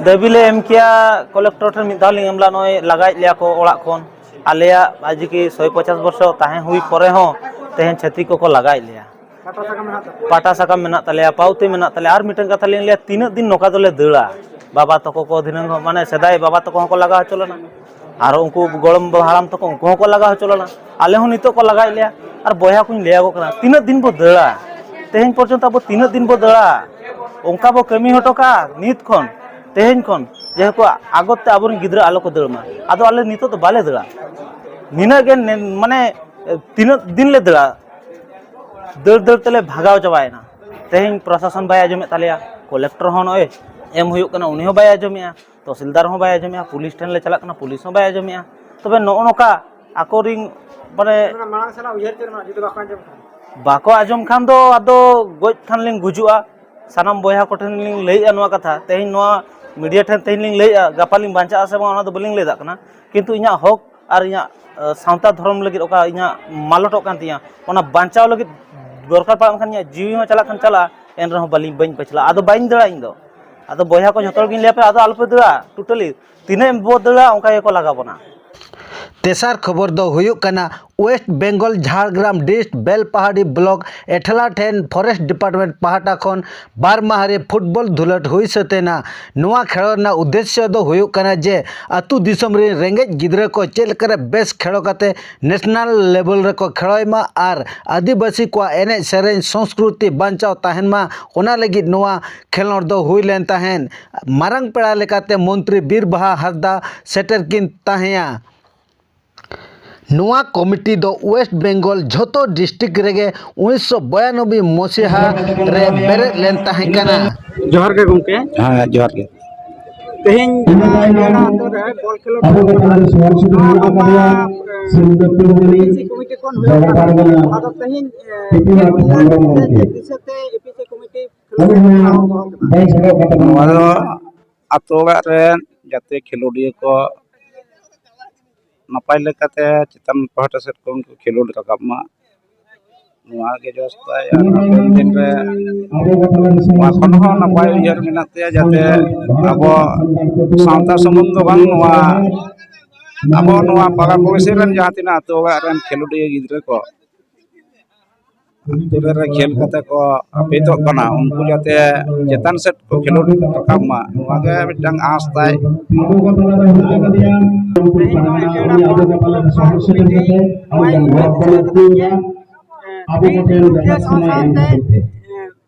ᱫᱟᱹᱵᱤ ᱞᱮ ᱮᱢ ᱠᱮᱭᱟ ᱠᱚᱞᱮᱠᱴᱚᱨ ᱴᱷᱮᱱ᱾ ᱢᱤᱫ ᱫᱷᱟᱣ ᱞᱤᱧ ᱮᱢ ᱞᱮᱫᱟ, ᱱᱚᱜᱼᱚᱭ ᱞᱟᱜᱟᱭᱮᱫ ᱞᱮᱭᱟ ᱠᱚ ᱚᱲᱟᱜ ᱠᱷᱚᱱ᱾ ᱟᱞᱮᱭᱟᱜ ᱟᱡ ᱠᱤ ᱥᱚᱭ ᱯᱚᱪᱟᱥ ᱵᱚᱨᱥᱚ ᱛᱟᱦᱮᱸ ᱦᱩᱭ ᱯᱚᱨᱮ ᱦᱚᱸ ᱛᱮᱦᱮᱧ ᱪᱷᱟᱹᱛᱤᱠ ᱠᱚᱠᱚ ᱞᱟᱜᱟᱭᱮᱫ ᱞᱮᱭᱟ᱾ ᱯᱟᱴᱟ ᱥᱟᱠᱟᱢ ᱢᱮᱱᱟᱜ ᱛᱟᱞᱮᱭᱟ, ᱯᱟᱹᱣᱛᱤ ᱢᱮᱱᱟᱜ ᱛᱟᱞᱮᱭᱟ, ᱟᱨ ᱢᱤᱫᱴᱟᱝ ᱠᱟᱛᱷᱟ ᱞᱤᱧ ᱞᱟᱹᱭᱟ, ᱛᱤᱱᱟᱹᱜ ᱫᱤᱱ ᱱᱚᱝᱠᱟ ᱫᱚᱞᱮ ᱫᱟᱹᱲᱟ? ᱵᱟᱵᱟ ᱛᱟᱠᱚ ᱠᱚ ᱫᱷᱤᱱᱟᱹᱝ ᱦᱚᱸ, ᱢᱟᱱᱮ ᱥᱮᱫᱟᱭ ᱵᱟᱵᱟ ᱛᱟᱠᱚ ᱦᱚᱸᱠᱚ ᱞᱟᱜᱟ ᱦᱚᱪᱚ ᱞᱮᱱᱟ, ᱟᱨ ᱩᱱᱠᱩ ᱜᱚᱲᱚᱢ ᱦᱟᱲᱟᱢ ᱛᱟᱠᱚ ᱩᱱᱠᱩ ᱦᱚᱸᱠᱚ ᱞᱟᱜᱟ ᱦᱚᱪᱚ ᱞᱮᱱᱟ, ᱟᱞᱮ ᱦᱚᱸ ᱱᱤᱛᱚᱜ ᱠᱚ ᱞᱟᱜᱟᱭᱮᱫ ᱞᱮᱭᱟ᱾ ᱟᱨ ᱵᱚᱭᱦᱟ ᱠᱚᱧ ᱞᱟᱹᱭ ᱟᱠᱚ ᱠᱟᱱᱟ, ᱛᱤᱱᱟᱹᱜ ᱫᱤᱱ ᱵᱚ ᱫᱟᱹᱲᱟ? ᱛᱮᱦᱮᱧ ᱯᱚᱨᱡᱚᱱᱛᱚ ᱟᱵᱚ ᱛᱤᱱᱟᱹᱜ ᱫᱤᱱ ᱵᱚ ᱫᱟᱹᱲᱟ? ᱚᱱᱠᱟ ᱵᱚ ᱠᱟᱹᱢᱤ ᱦᱚᱴᱚ ᱠᱟᱜᱼᱟ ᱱᱤᱛ ᱠᱷᱚᱱ, ᱛᱮᱦᱮᱧ ᱠᱷᱚᱱ, ᱡᱮᱦᱮᱛᱩ ᱟᱜᱚᱛ ᱛᱮ ᱟᱵᱚᱨᱮᱱ ᱜᱤᱫᱽᱨᱟᱹ ᱟᱞᱚ ᱠᱚ ᱫᱟᱹᱲ ᱢᱟ᱾ ᱟᱫᱚ ᱟᱞᱮ ᱱᱤᱛᱚᱜ ᱫᱚ ᱵᱟᱞᱮ ᱫᱟᱹᱲᱟ᱾ ᱱᱤᱱᱟᱹᱜ ᱜᱮ ᱱᱮ-, ᱢᱟᱱᱮ ᱛᱤᱱᱟᱹᱜ ᱫᱤᱱ ᱞᱮ ᱫᱟᱹᱲᱟ? ᱫᱟᱹᱲ ᱫᱟᱹᱲ ᱛᱮᱞᱮ ᱵᱷᱟᱜᱟᱣ ᱪᱟᱵᱟᱭᱮᱱᱟ᱾ ᱛᱮᱦᱮᱧ ᱯᱨᱚᱥᱟᱥᱚᱱ ᱵᱟᱭ ᱟᱸᱡᱚᱢᱮᱫ ᱛᱟᱞᱮᱭᱟ, ᱠᱚᱞᱮᱠᱴᱚᱨ ᱦᱚᱸ ᱱᱚᱜᱼᱚᱭ ᱮᱢ ᱦᱩᱭᱩᱜ ᱠᱟᱱᱟ, ᱩᱱᱤ ᱦᱚᱸ ᱵᱟᱭ ᱟᱸᱡᱚᱢᱮᱫᱼᱟ, ᱛᱚᱦᱥᱤᱞᱫᱟᱨ ᱦᱚᱸ ᱵᱟᱭ ᱟᱸᱡᱚᱢᱮᱫᱼᱟ, ᱯᱩᱞᱤᱥ ᱴᱷᱮᱱ ᱞᱮ ᱪᱟᱞᱟᱜ ᱠᱟᱱᱟ, ᱯᱩᱞᱤᱥ ᱦᱚᱸ ᱵᱟᱭ ᱟᱸᱡᱚᱢᱮᱫᱼᱟ᱾ ᱛᱚᱵᱮ ᱱᱚᱜᱼᱚ ᱱᱚᱝᱠᱟ ᱟᱠᱚᱨᱤᱱ ᱢᱟᱱᱮ ᱚᱱᱟ ᱢᱟᱲᱟᱝ ᱥᱮᱱᱟᱜ ᱩᱭᱦᱟᱹᱨ ᱪᱮᱫ ᱢᱮᱱᱟᱜᱼᱟ, ᱡᱩᱫᱤ ᱵᱟᱠᱚ ᱟᱸᱡᱚᱢ ᱠᱷᱟᱱ? ᱵᱟᱠᱚ ᱟᱸᱡᱚᱢ ᱠᱷᱟᱱ ᱫᱚ ᱟᱫᱚ ᱜᱚᱡ ᱠᱷᱟᱱ ᱞᱤᱧ ᱜᱩᱡᱩᱜᱼᱟ᱾ ᱥᱟᱱᱟᱢ ᱵᱚᱭᱦᱟ ᱠᱚᱴᱷᱮᱱ ᱞᱤᱧ ᱞᱟᱹᱭᱮᱫᱼᱟ ᱱᱚᱣᱟ ᱠᱟᱛᱷᱟ, ᱛᱮᱦᱮᱧ ᱱᱚᱣᱟ ᱢᱤᱰᱤᱭᱟ ᱴᱷᱮᱱ ᱛᱮᱦᱮᱧ ᱞᱤᱧ ᱞᱟᱹᱭᱮᱫᱼᱟ, ᱜᱟᱯᱟ ᱞᱤᱧ ᱵᱟᱧᱪᱟᱜᱼᱟ ᱥᱮ ᱵᱟᱝ ᱚᱱᱟ ᱫᱚ ᱵᱟᱹᱞᱤᱧ ᱞᱟᱹᱭ ᱫᱟᱲᱮᱭᱟᱜ ᱠᱟᱱᱟ, ᱠᱤᱱᱛᱩ ᱤᱧᱟᱹᱜ ᱦᱚᱠ ᱟᱨ ᱤᱧᱟᱹᱜ, ᱟᱸ, ᱥᱟᱶᱛᱟ ᱫᱷᱚᱨᱚᱢ ᱞᱟᱹᱜᱤᱫ ᱚᱠᱟ ᱤᱧᱟᱹᱜ ᱢᱟᱞᱚᱴᱚᱜ ᱠᱟᱱ ᱛᱤᱧᱟᱹ, ᱚᱱᱟ ᱵᱟᱧᱪᱟᱣ ᱞᱟᱹᱜᱤᱫ ᱫᱚᱨᱠᱟᱨ ᱯᱟᱲᱟᱜ ᱠᱷᱟᱱ ᱤᱧᱟᱹᱜ ᱡᱤᱣᱤ ᱦᱚᱸ ᱪᱟᱞᱟᱜ ᱠᱷᱟᱱ ᱪᱟᱞᱟᱜᱼᱟ, ᱮᱱ ᱨᱮᱦᱚᱸ ᱵᱟᱹᱞᱤᱧ, ᱵᱟᱹᱧ ᱯᱟᱹᱪᱷᱞᱟᱜᱼᱟ᱾ ᱟᱫᱚ ᱵᱟᱹᱧ ᱫᱟᱹᱲᱟ ᱤᱧ ᱫᱚ᱾ ᱟᱫᱚ ᱵᱚᱭᱦᱟ ᱠᱚ ᱡᱷᱚᱛᱚ ᱦᱚᱲ ᱜᱤᱧ ᱞᱟᱹᱭ ᱟᱯᱮᱭᱟ, ᱟᱫᱚ ᱟᱞᱚᱯᱮ ᱫᱟᱹᱲᱟ, ᱴᱳᱴᱟᱞᱤ ᱛᱤᱱᱟᱹᱜ ᱵᱚ ᱫᱟᱹᱲᱟ ᱚᱱᱠᱟ ᱜᱮᱠᱚ ᱞᱟᱜᱟ ᱵᱚᱱᱟ᱾ ᱛᱮᱥᱟᱨ ᱠᱷᱚᱵᱚᱨ ᱫᱚ ᱦᱩᱭᱩᱜ ᱠᱟᱱᱟ, west Bengal Jhargram dist Belpahari block ᱮᱴᱷᱞᱟ ᱴᱷᱮᱱ ᱯᱷᱚᱨᱮᱥᱴ ᱰᱤᱯᱟᱨᱴᱢᱮᱱᱴ ᱯᱟᱦᱴᱟ ᱠᱷᱚᱱ ᱵᱟᱨ ᱢᱟᱦᱟ ᱨᱮ ᱯᱷᱩᱴᱵᱚᱞ ᱫᱷᱩᱞᱟᱹᱴ ᱦᱩᱭ ᱥᱟᱹᱛ ᱮᱱᱟ᱾ ᱱᱚᱣᱟ ᱠᱷᱮᱞᱳᱰ ᱨᱮᱱᱟᱜ ᱩᱫᱽᱫᱮᱥᱥᱚ ᱫᱚ ᱦᱩᱭᱩᱜ ᱠᱟᱱᱟ ᱡᱮ ᱟᱹᱛᱩ ᱫᱤᱥᱚᱢ ᱨᱮᱱ ᱨᱮᱸᱜᱮᱡ ᱜᱤᱫᱽᱨᱟᱹ ᱠᱚ ᱪᱮᱫ ᱞᱮᱠᱟᱨᱮ ᱵᱮᱥ ᱠᱷᱮᱞᱳ ᱠᱟᱛᱮ ᱱᱮᱥᱱᱟᱞ ᱞᱮᱵᱮᱞ ᱨᱮᱠᱚ ᱠᱷᱮᱞᱳᱭ ᱢᱟ ᱟᱨ ᱟᱹᱫᱤᱵᱟᱹᱥᱤ ᱠᱚᱣᱟᱜ ᱮᱱᱮᱡ ᱥᱮᱨᱮᱧ ᱥᱚᱝᱥᱠᱨᱩᱛᱤ ᱵᱟᱧᱪᱟᱣ ᱛᱟᱦᱮᱱ ᱢᱟ, ᱚᱱᱟ ᱞᱟᱹᱜᱤᱫ ᱱᱚᱣᱟ ᱠᱷᱮᱞᱳᱰ ᱫᱚ ᱦᱩᱭ ᱞᱮᱱ ᱛᱟᱦᱮᱸᱫ᱾ ᱢᱟᱨᱟᱝ ᱯᱮᱲᱟ ᱞᱮᱠᱟᱛᱮ ᱢᱚᱱᱛᱨᱤ ᱵᱤᱨ ᱵᱟᱦᱟ ᱦᱟᱸᱥᱫᱟ ᱥᱮᱴᱮᱨ ᱠᱤᱱ ᱛᱟᱦᱮᱸᱭᱟ᱾ ᱱᱚᱣᱟ ᱠᱚᱢᱤᱴᱤ ᱫᱚ ᱳᱭᱮᱥᱴ ᱵᱮᱝᱜᱚᱞ ᱡᱷᱚᱛᱚ ᱰᱤᱥᱴᱨᱤᱠᱴ ᱨᱮᱜᱮ ᱩᱱᱤᱥᱥᱚ ᱵᱟᱭᱟᱱᱚᱵᱵᱳᱭ ᱢᱚᱥᱤᱦᱟ ᱨᱮ ᱵᱮᱨᱮᱫ ᱞᱮᱱ ᱛᱟᱦᱮᱸ ᱠᱟᱱᱟ᱾ ᱡᱚᱦᱟᱨ ᱜᱮ ᱜᱚᱢᱠᱮ᱾ ᱦᱮᱸ, ᱡᱚᱦᱟᱨ ᱜᱮ᱾ ᱛᱮᱦᱮᱧ ᱡᱟᱦᱟᱸ ᱟᱛᱳ ᱨᱮ ᱵᱚᱞ ᱠᱷᱮᱞᱳᱰ ᱦᱩᱭᱩᱜ ᱠᱟᱱᱟ, ᱱᱚᱣᱟ ᱢᱟ, ᱮ, ᱮᱯᱤᱥᱤ ᱠᱚᱢᱤᱴᱤ ᱠᱷᱚᱱ ᱦᱩᱭᱩᱜ ᱠᱟᱱᱟ᱾ ᱟᱫᱚ ᱛᱮᱦᱮᱧ, ᱮ, ᱪᱮᱫ ᱠᱚ ᱢᱮᱱᱟ ᱥᱮ ᱪᱮᱫ ᱫᱤᱥᱟᱹ ᱛᱮ ᱮᱯᱤᱥᱤ ᱠᱚᱢᱤᱴᱤ ᱠᱷᱮᱞᱳᱰ ᱦᱮᱯᱨᱟᱣ ᱫᱚᱦᱚ ᱠᱟᱱᱟ? ᱱᱚᱣᱟ ᱫᱚ ᱟᱛᱳ ᱚᱲᱟᱜ ᱨᱮᱱ ᱡᱟᱛᱮ ᱠᱷᱮᱞᱳᱰᱤᱭᱟᱹ ᱠᱚ ᱱᱟᱯᱟᱭ ᱞᱮᱠᱟᱛᱮ ᱪᱮᱛᱟᱱ ᱯᱟᱦᱴᱟ ᱥᱮᱫ ᱠᱷᱚᱱ ᱠᱚ ᱠᱷᱮᱞᱳᱰ ᱨᱟᱠᱟᱵ ᱢᱟ, ᱱᱚᱣᱟ ᱜᱮ ᱡᱚᱥ ᱛᱟᱭ᱾ ᱟᱨ ᱦᱟᱯᱮᱱ ᱫᱤᱱ ᱨᱮ ᱱᱚᱣᱟ ᱠᱷᱚᱱ ᱦᱚᱸ ᱱᱟᱯᱟᱭ ᱩᱭᱦᱟᱹᱨ ᱢᱮᱱᱟᱜ ᱛᱟᱭᱟ, ᱡᱟᱛᱮ ᱟᱵᱚ ᱥᱟᱶᱛᱟ ᱥᱩᱢᱩᱝ ᱫᱚ ᱵᱟᱝ, ᱱᱚᱣᱟ ᱟᱵᱚ ᱱᱚᱣᱟ ᱯᱟᱲᱟ ᱯᱩᱲᱥᱤ ᱨᱮᱱ ᱡᱟᱦᱟᱸ ᱛᱤᱱᱟᱹᱜ ᱟᱹᱛᱩ ᱚᱲᱟᱜ ᱨᱮᱱ ᱠᱷᱮᱞᱳᱰᱤᱭᱟᱹ ᱜᱤᱫᱽᱨᱟᱹ ᱠᱚ ᱟᱹᱛᱩ ᱨᱮ ᱠᱷᱮᱞ ᱠᱟᱛᱮ ᱠᱚ ᱦᱟᱹᱯᱤᱫᱚᱜ ᱠᱟᱱᱟ, ᱩᱱᱠᱩ ᱡᱟᱛᱮ ᱪᱮᱛᱟᱱ ᱥᱮᱫ ᱠᱚ ᱠᱷᱮᱞᱳᱰ ᱨᱟᱠᱟᱵ ᱢᱟ, ᱱᱚᱣᱟ ᱜᱮ ᱢᱤᱫᱴᱟᱝ ᱟᱸᱥ ᱛᱟᱭ᱾ ᱛᱮᱦᱮᱧ ᱱᱚᱣᱟ ᱠᱷᱮᱞ ᱟᱵᱚ ᱥᱟᱶ ᱥᱮᱴᱮᱨ ᱠᱟᱛᱮ ᱟᱵᱚ ᱵᱚᱱ ᱨᱚᱲ ᱠᱚ ᱞᱟᱹᱠᱛᱤᱭᱮᱫᱟ᱾ ᱟᱵᱚ ᱠᱚ ᱴᱷᱮᱱ ᱵᱮᱵᱚᱥᱛᱷᱟ ᱥᱟᱶ ᱥᱟᱶᱛᱮ, ᱮ,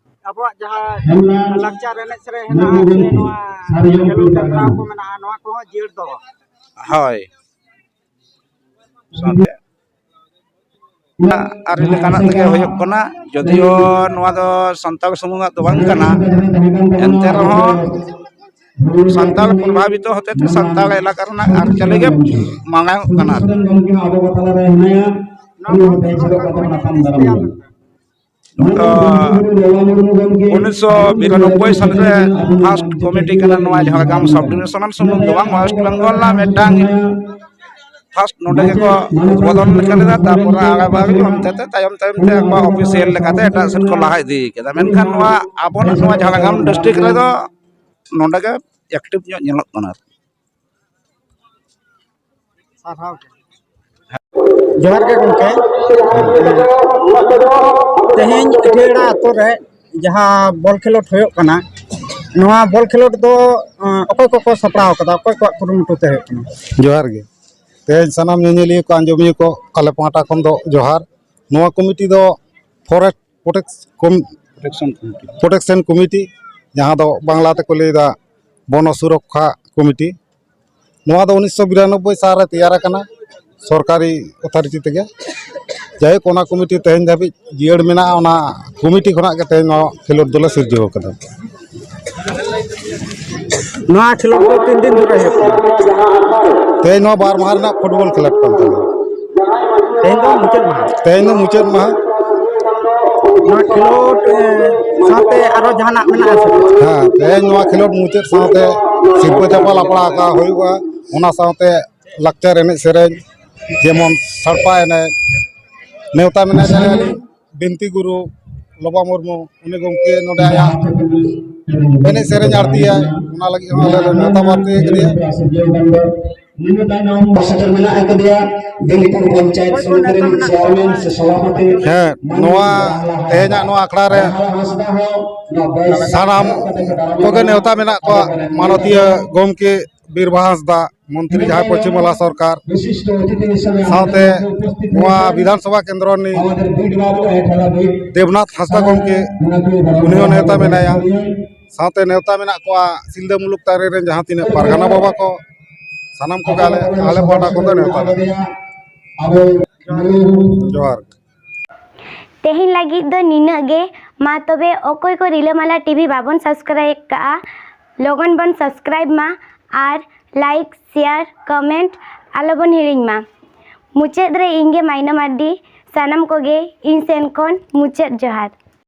ᱟᱵᱚᱣᱟᱜ ᱡᱟᱦᱟᱸ ᱞᱟᱠᱪᱟᱨ ᱮᱱᱮᱡ ᱥᱮᱨᱮᱧ ᱦᱮᱱᱟᱜᱼᱟ, ᱥᱮ ᱱᱚᱣᱟ ᱠᱷᱮᱞᱳᱰ ᱦᱮᱯᱨᱟᱣ ᱠᱚ ᱢᱮᱱᱟᱜᱼᱟ, ᱱᱚᱣᱟ ᱠᱚᱦᱚᱸ ᱡᱤᱭᱟᱹᱲ ᱫᱚᱦᱚ᱾ ᱦᱳᱭ᱾ ᱥᱟᱶᱛᱮ ᱟᱹᱨᱤ ᱞᱮᱠᱟᱱᱟᱜ ᱛᱮᱜᱮ ᱦᱩᱭᱩᱜ ᱠᱟᱱᱟ᱾ ᱡᱚᱫᱤᱭᱳ ᱱᱚᱣᱟ ᱫᱚ ᱥᱟᱱᱛᱟᱲ ᱥᱩᱢᱩᱝᱟᱜ ᱫᱚ ᱵᱟᱝ ᱠᱟᱱᱟ, ᱮᱱᱛᱮ ᱨᱮᱦᱚᱸ ᱥᱟᱱᱛᱟᱲ ᱯᱨᱚᱵᱷᱟᱵᱤᱛᱚ ᱦᱚᱛᱮᱛᱮ ᱥᱟᱱᱛᱟᱲ ᱮᱞᱟᱠᱟ ᱨᱮᱱᱟᱜ ᱟᱹᱨᱤᱪᱟᱹᱞᱤ ᱜᱮ ᱢᱟᱲᱟᱝᱚᱜ ᱠᱟᱱᱟ᱾ ᱱᱚᱣᱟ ᱠᱚ ᱛᱤᱥ ᱠᱷᱚᱱ ᱠᱚ ᱮᱛᱚᱦᱚᱵ ᱞᱮᱫᱟ? ᱛᱚ, ᱩᱱᱤᱥᱥᱚ ᱵᱤᱨᱟᱱᱚᱵᱵᱳᱭ ᱥᱟᱞᱨᱮ ᱯᱷᱟᱥᱴ ᱠᱚᱢᱤᱴᱤ ᱠᱟᱱᱟ ᱱᱚᱣᱟ ᱡᱷᱟᱲᱜᱨᱟᱢ ᱥᱟᱵ ᱰᱤᱵᱷᱤᱥᱚᱱᱟᱞ ᱥᱩᱢᱩᱝ ᱫᱚ ᱵᱟᱝ, ᱳᱭᱮᱥᱴ ᱵᱮᱝᱜᱚᱞ ᱨᱮᱱᱟᱜ ᱢᱤᱫᱴᱟᱝ ᱯᱷᱟᱥᱴ ᱱᱚᱰᱮ ᱜᱮᱠᱚ ᱩᱫᱵᱳᱫᱚᱱ ᱞᱮᱠᱟ ᱞᱮᱫᱟ᱾ ᱛᱟᱨᱯᱚᱨᱮ ᱟᱲᱟᱵᱟᱲᱤ ᱚᱱᱛᱮ ᱛᱮ ᱛᱟᱭᱚᱢ ᱛᱟᱭᱚᱢ ᱛᱮ ᱟᱠᱚᱣᱟᱜ ᱚᱯᱷᱤᱥᱤᱭᱟᱞ ᱞᱮᱠᱟᱛᱮ ᱮᱴᱟᱜ ᱥᱮᱫ ᱠᱚ ᱞᱟᱦᱟ ᱤᱫᱤ ᱠᱮᱫᱟ᱾ ᱢᱮᱱᱠᱷᱟᱱ ᱱᱚᱣᱟ ᱟᱵᱚᱱᱟᱜ ᱱᱚᱣᱟ ᱡᱷᱟᱲᱜᱨᱟᱢ ᱰᱤᱥᱴᱨᱤᱠᱴ ᱨᱮᱫᱚ ᱱᱚᱰᱮ ᱜᱮ ᱮᱠᱴᱤᱵᱷ ᱧᱚᱜ ᱧᱮᱞᱚᱜ ᱠᱟᱱᱟ᱾ ᱥᱟᱨᱦᱟᱣ ᱜᱮ᱾ ᱡᱚᱦᱟᱨ ᱜᱮ ᱜᱚᱢᱠᱮ᱾ ᱛᱮᱦᱮᱧ ᱤᱴᱟᱹᱲᱟ ᱟᱛᱳ ᱨᱮ ᱡᱟᱦᱟᱸ ᱵᱚᱞ ᱠᱷᱮᱞᱳᱰ ᱦᱩᱭᱩᱜ ᱠᱟᱱᱟ, ᱱᱚᱣᱟ ᱵᱚᱞ ᱠᱷᱮᱞᱳᱰ ᱫᱚ, ᱮᱸ, ᱚᱠᱚᱭ ᱠᱚᱠᱚ ᱥᱟᱯᱲᱟᱣ ᱠᱟᱫᱟ, ᱚᱠᱚᱭ ᱠᱚᱣᱟᱜ ᱠᱩᱨᱩᱢᱩᱴᱩ ᱛᱮ ᱦᱩᱭᱩᱜ ᱠᱟᱱᱟ? ᱡᱚᱦᱟᱨ ᱜᱮ᱾ ᱛᱮᱦᱮᱧ ᱥᱟᱱᱟᱢ ᱧᱮᱧᱮᱞᱤᱭᱟᱹ ᱠᱚ, ᱟᱸᱡᱚᱢᱤᱭᱟᱹ ᱠᱚ, ᱟᱞᱮ ᱯᱟᱦᱴᱟ ᱠᱷᱚᱱ ᱫᱚ ᱡᱚᱦᱟᱨ᱾ ᱱᱚᱣᱟ ᱠᱚᱢᱤᱴᱤ ᱫᱚ ᱯᱷᱚᱨᱮᱥᱴ ᱯᱨᱚᱴᱮᱠᱥ-, ᱠᱚᱢ-, ᱯᱨᱚᱴᱮᱠᱥᱚᱱ ᱠᱚᱢᱤᱴᱤ᱾ ᱯᱨᱚᱴᱮᱠᱥᱚᱱ ᱠᱚᱢᱤᱴᱤ, ᱡᱟᱦᱟᱸ ᱫᱚ ᱵᱟᱝᱞᱟ ᱛᱮᱠᱚ ᱞᱟᱹᱭᱫᱟ ᱵᱚᱱᱚ ᱥᱩᱨᱚᱠᱠᱷᱟ ᱠᱚᱢᱤᱴᱤ᱾ ᱱᱚᱣᱟ ᱫᱚ ᱩᱱᱤᱥᱥᱚ ᱵᱤᱨᱟᱱᱚᱵᱵᱳᱭ ᱥᱟᱞ ᱨᱮ ᱛᱮᱭᱟᱨ ᱟᱠᱟᱱᱟ᱾ ᱥᱚᱨᱠᱟᱨᱤ ᱚᱛᱷᱟᱨᱤᱴᱤ ᱛᱮᱜᱮ᱾ ᱡᱟᱭᱦᱳᱠ, ᱚᱱᱟ ᱠᱚᱢᱤᱴᱤ ᱛᱮᱦᱮᱧ ᱫᱷᱟᱹᱵᱤᱡ ᱡᱤᱭᱟᱹᱲ ᱢᱮᱱᱟᱜᱼᱟ᱾ ᱚᱱᱟ ᱠᱚᱢᱤᱴᱤ ᱠᱷᱚᱱᱟᱜ ᱜᱮ ᱛᱮᱦᱮᱧ ᱱᱚᱣᱟ ᱠᱷᱮᱞᱳᱰ ᱫᱚᱞᱮ ᱥᱤᱨᱡᱟᱹᱣ ᱟᱠᱟᱫᱟ᱾ ᱱᱚᱣᱟ ᱠᱷᱮᱞᱳᱰ ᱫᱚ ᱛᱤᱱ ᱫᱤᱱ ᱫᱷᱚᱨᱮ ᱦᱩᱭᱩᱜ ᱠᱟᱱᱟ? ᱛᱮᱦᱮᱧ ᱱᱚᱣᱟ ᱵᱟᱨ ᱢᱟᱦᱟ ᱨᱮᱱᱟᱜ ᱯᱷᱩᱴᱵᱚᱞ ᱠᱷᱮᱞᱳᱰ ᱠᱟᱱ ᱛᱟᱵᱚᱱᱟ᱾ ᱛᱮᱦᱮᱧ ᱫᱚ ᱢᱩᱪᱟᱹᱫ ᱢᱟᱦᱟ᱾ ᱛᱮᱦᱮᱧ ᱫᱚ ᱢᱩᱪᱟᱹᱫ ᱢᱟᱦᱟ᱾ ᱱᱚᱣᱟ ᱠᱷᱮᱞᱳᱰ, ᱮ, ᱥᱟᱶᱛᱮ ᱟᱨᱚ ᱡᱟᱦᱟᱱᱟᱜ ᱢᱮᱱᱟᱜᱼᱟ ᱥᱮ? ᱦᱮᱸ, ᱛᱮᱦᱮᱧ ᱱᱚᱣᱟ ᱠᱷᱮᱞᱳᱰ ᱢᱩᱪᱟᱹᱫ ᱥᱟᱶᱛᱮ ᱥᱤᱨᱯᱟᱹ ᱪᱟᱯᱟᱞ ᱟᱠᱷᱲᱟ ᱟᱠᱟ ᱦᱩᱭᱩᱜᱼᱟ᱾ ᱚᱱᱟ ᱥᱟᱶᱛᱮ ᱞᱟᱠᱪᱟᱨ ᱮᱱᱮᱡ ᱥᱮᱨᱮᱧ, ᱡᱮᱢᱚᱱ ᱥᱟᱲᱯᱟ ᱮᱱᱮᱡ, ᱱᱮᱣᱛᱟ ᱢᱮᱱᱟᱭ ᱛᱟᱞᱮᱭᱟ ᱟᱹᱞᱤᱧ ᱵᱤᱱᱛᱤ ᱜᱩᱨᱩ ᱞᱚᱵᱟ ᱢᱩᱨᱢᱩ, ᱩᱱᱤ ᱜᱚᱢᱠᱮ ᱱᱚᱰᱮ ᱟᱭᱟᱜ ᱮᱱᱮᱡ ᱥᱮᱨᱮᱧ ᱟᱬᱛᱤᱭᱟᱭ, ᱚᱱᱟ ᱞᱟᱹᱜᱤᱫ ᱦᱚᱸ ᱟᱞᱮ ᱞᱮ ᱱᱮᱣᱛᱟ ᱵᱟᱨᱛᱤ ᱟᱠᱟᱫᱮᱭᱟ᱾ ᱤᱱᱟᱹ ᱛᱟᱭᱱᱚᱢ ᱥᱮᱴᱮᱨ ᱢᱮᱱᱟᱜ ᱟᱠᱟᱫᱮᱭᱟ ᱵᱤᱞᱤᱯᱟᱞ ᱯᱚᱧᱪᱟᱭᱮᱛ ᱥᱚᱢᱤᱛᱤ ᱨᱮᱱ ᱪᱮᱭᱟᱨᱢᱮᱱ ᱥᱮ ᱥᱚᱵᱷᱟᱯᱚᱛᱤ᱾ ᱦᱮᱸ, ᱱᱚᱣᱟ ᱛᱮᱦᱮᱧᱟᱜ ᱱᱚᱣᱟ ᱟᱠᱷᱲᱟ ᱨᱮ ᱥᱟᱱᱟᱢ ᱠᱚᱜᱮ ᱱᱮᱣᱛᱟ ᱢᱮᱱᱟᱜ ᱠᱚᱣᱟ, ᱢᱟᱱᱚᱛᱤᱭᱟᱹ ᱜᱚᱢᱠᱮ ᱵᱤᱨᱵᱟᱦᱟ ᱦᱟᱸᱥᱫᱟ, ᱢᱚᱱᱛᱨᱤ ᱡᱟᱦᱟᱸᱭ ᱯᱚᱪᱷᱤᱢ ᱵᱟᱝᱞᱟ ᱥᱚᱨᱠᱟᱨ, ᱥᱟᱶᱛᱮ ᱱᱚᱣᱟ ᱵᱤᱫᱷᱟᱱ ᱥᱚᱵᱷᱟ ᱠᱮᱱᱫᱨᱚ ᱨᱤᱱᱤᱡ ᱫᱮᱵᱽᱱᱟᱛᱷ ᱦᱟᱸᱥᱫᱟ ᱜᱚᱢᱠᱮ, ᱩᱱᱤ ᱦᱚᱸ ᱱᱮᱣᱛᱟ ᱢᱮᱱᱟᱭᱟ᱾ ᱥᱟᱶᱛᱮ ᱱᱮᱣᱛᱟ ᱢᱮᱱᱟᱜ ᱠᱚᱣᱟ ᱥᱤᱞᱫᱟᱹ ᱢᱩᱞᱩᱠ ᱛᱟᱹᱨᱤ ᱨᱮᱱ ᱡᱟᱦᱟᱸ ᱛᱤᱱᱟᱹᱜ ᱯᱟᱨᱜᱟᱱᱟ ᱵᱟᱵᱟ ᱠᱚ, ᱥᱟᱱᱟᱢ ᱠᱚᱜᱮ ᱟᱞᱮ, ᱟᱞᱮ ᱯᱟᱦᱴᱟ ᱠᱷᱚᱱ ᱫᱚ ᱱᱮᱣᱛᱟ ᱢᱮᱱᱟᱜᱼᱟ᱾ ᱡᱚᱦᱟᱨ᱾ ᱛᱮᱦᱮᱧ ᱞᱟᱹᱜᱤᱫ ᱫᱚ ᱱᱤᱱᱟᱹᱜ ᱜᱮ᱾ ᱢᱟ ᱛᱚᱵᱮ, ᱚᱠᱚᱭ ᱠᱚ ᱨᱤᱞᱟᱹᱢᱟᱞᱟ ᱴᱤᱵᱷᱤ ᱵᱟᱵᱚᱱ ᱥᱟᱵᱥᱠᱨᱟᱭᱤᱵ ᱠᱟᱜᱼᱟ, ᱞᱚᱜᱚᱱ ᱵᱚᱱ ᱥᱟᱵᱥᱠᱨᱟᱭᱤᱵ ᱢᱟ ᱟᱨ ᱞᱟᱭᱤᱠ, ᱥᱮᱭᱟᱨ, ᱠᱚᱢᱮᱱᱴ ᱟᱞᱚᱵᱚᱱ ᱦᱤᱲᱤᱧ ᱢᱟ᱾ ᱢᱩᱪᱟᱹᱫ ᱨᱮ ᱤᱧ ᱜᱮ ᱢᱟᱭᱱᱟ ᱢᱟᱨᱰᱤ, ᱥᱟᱱᱟᱢ ᱠᱚᱜᱮ ᱤᱧ ᱥᱮᱱ ᱠᱷᱚᱱ ᱢᱩᱪᱟᱹᱫ ᱡᱚᱦᱟᱨ᱾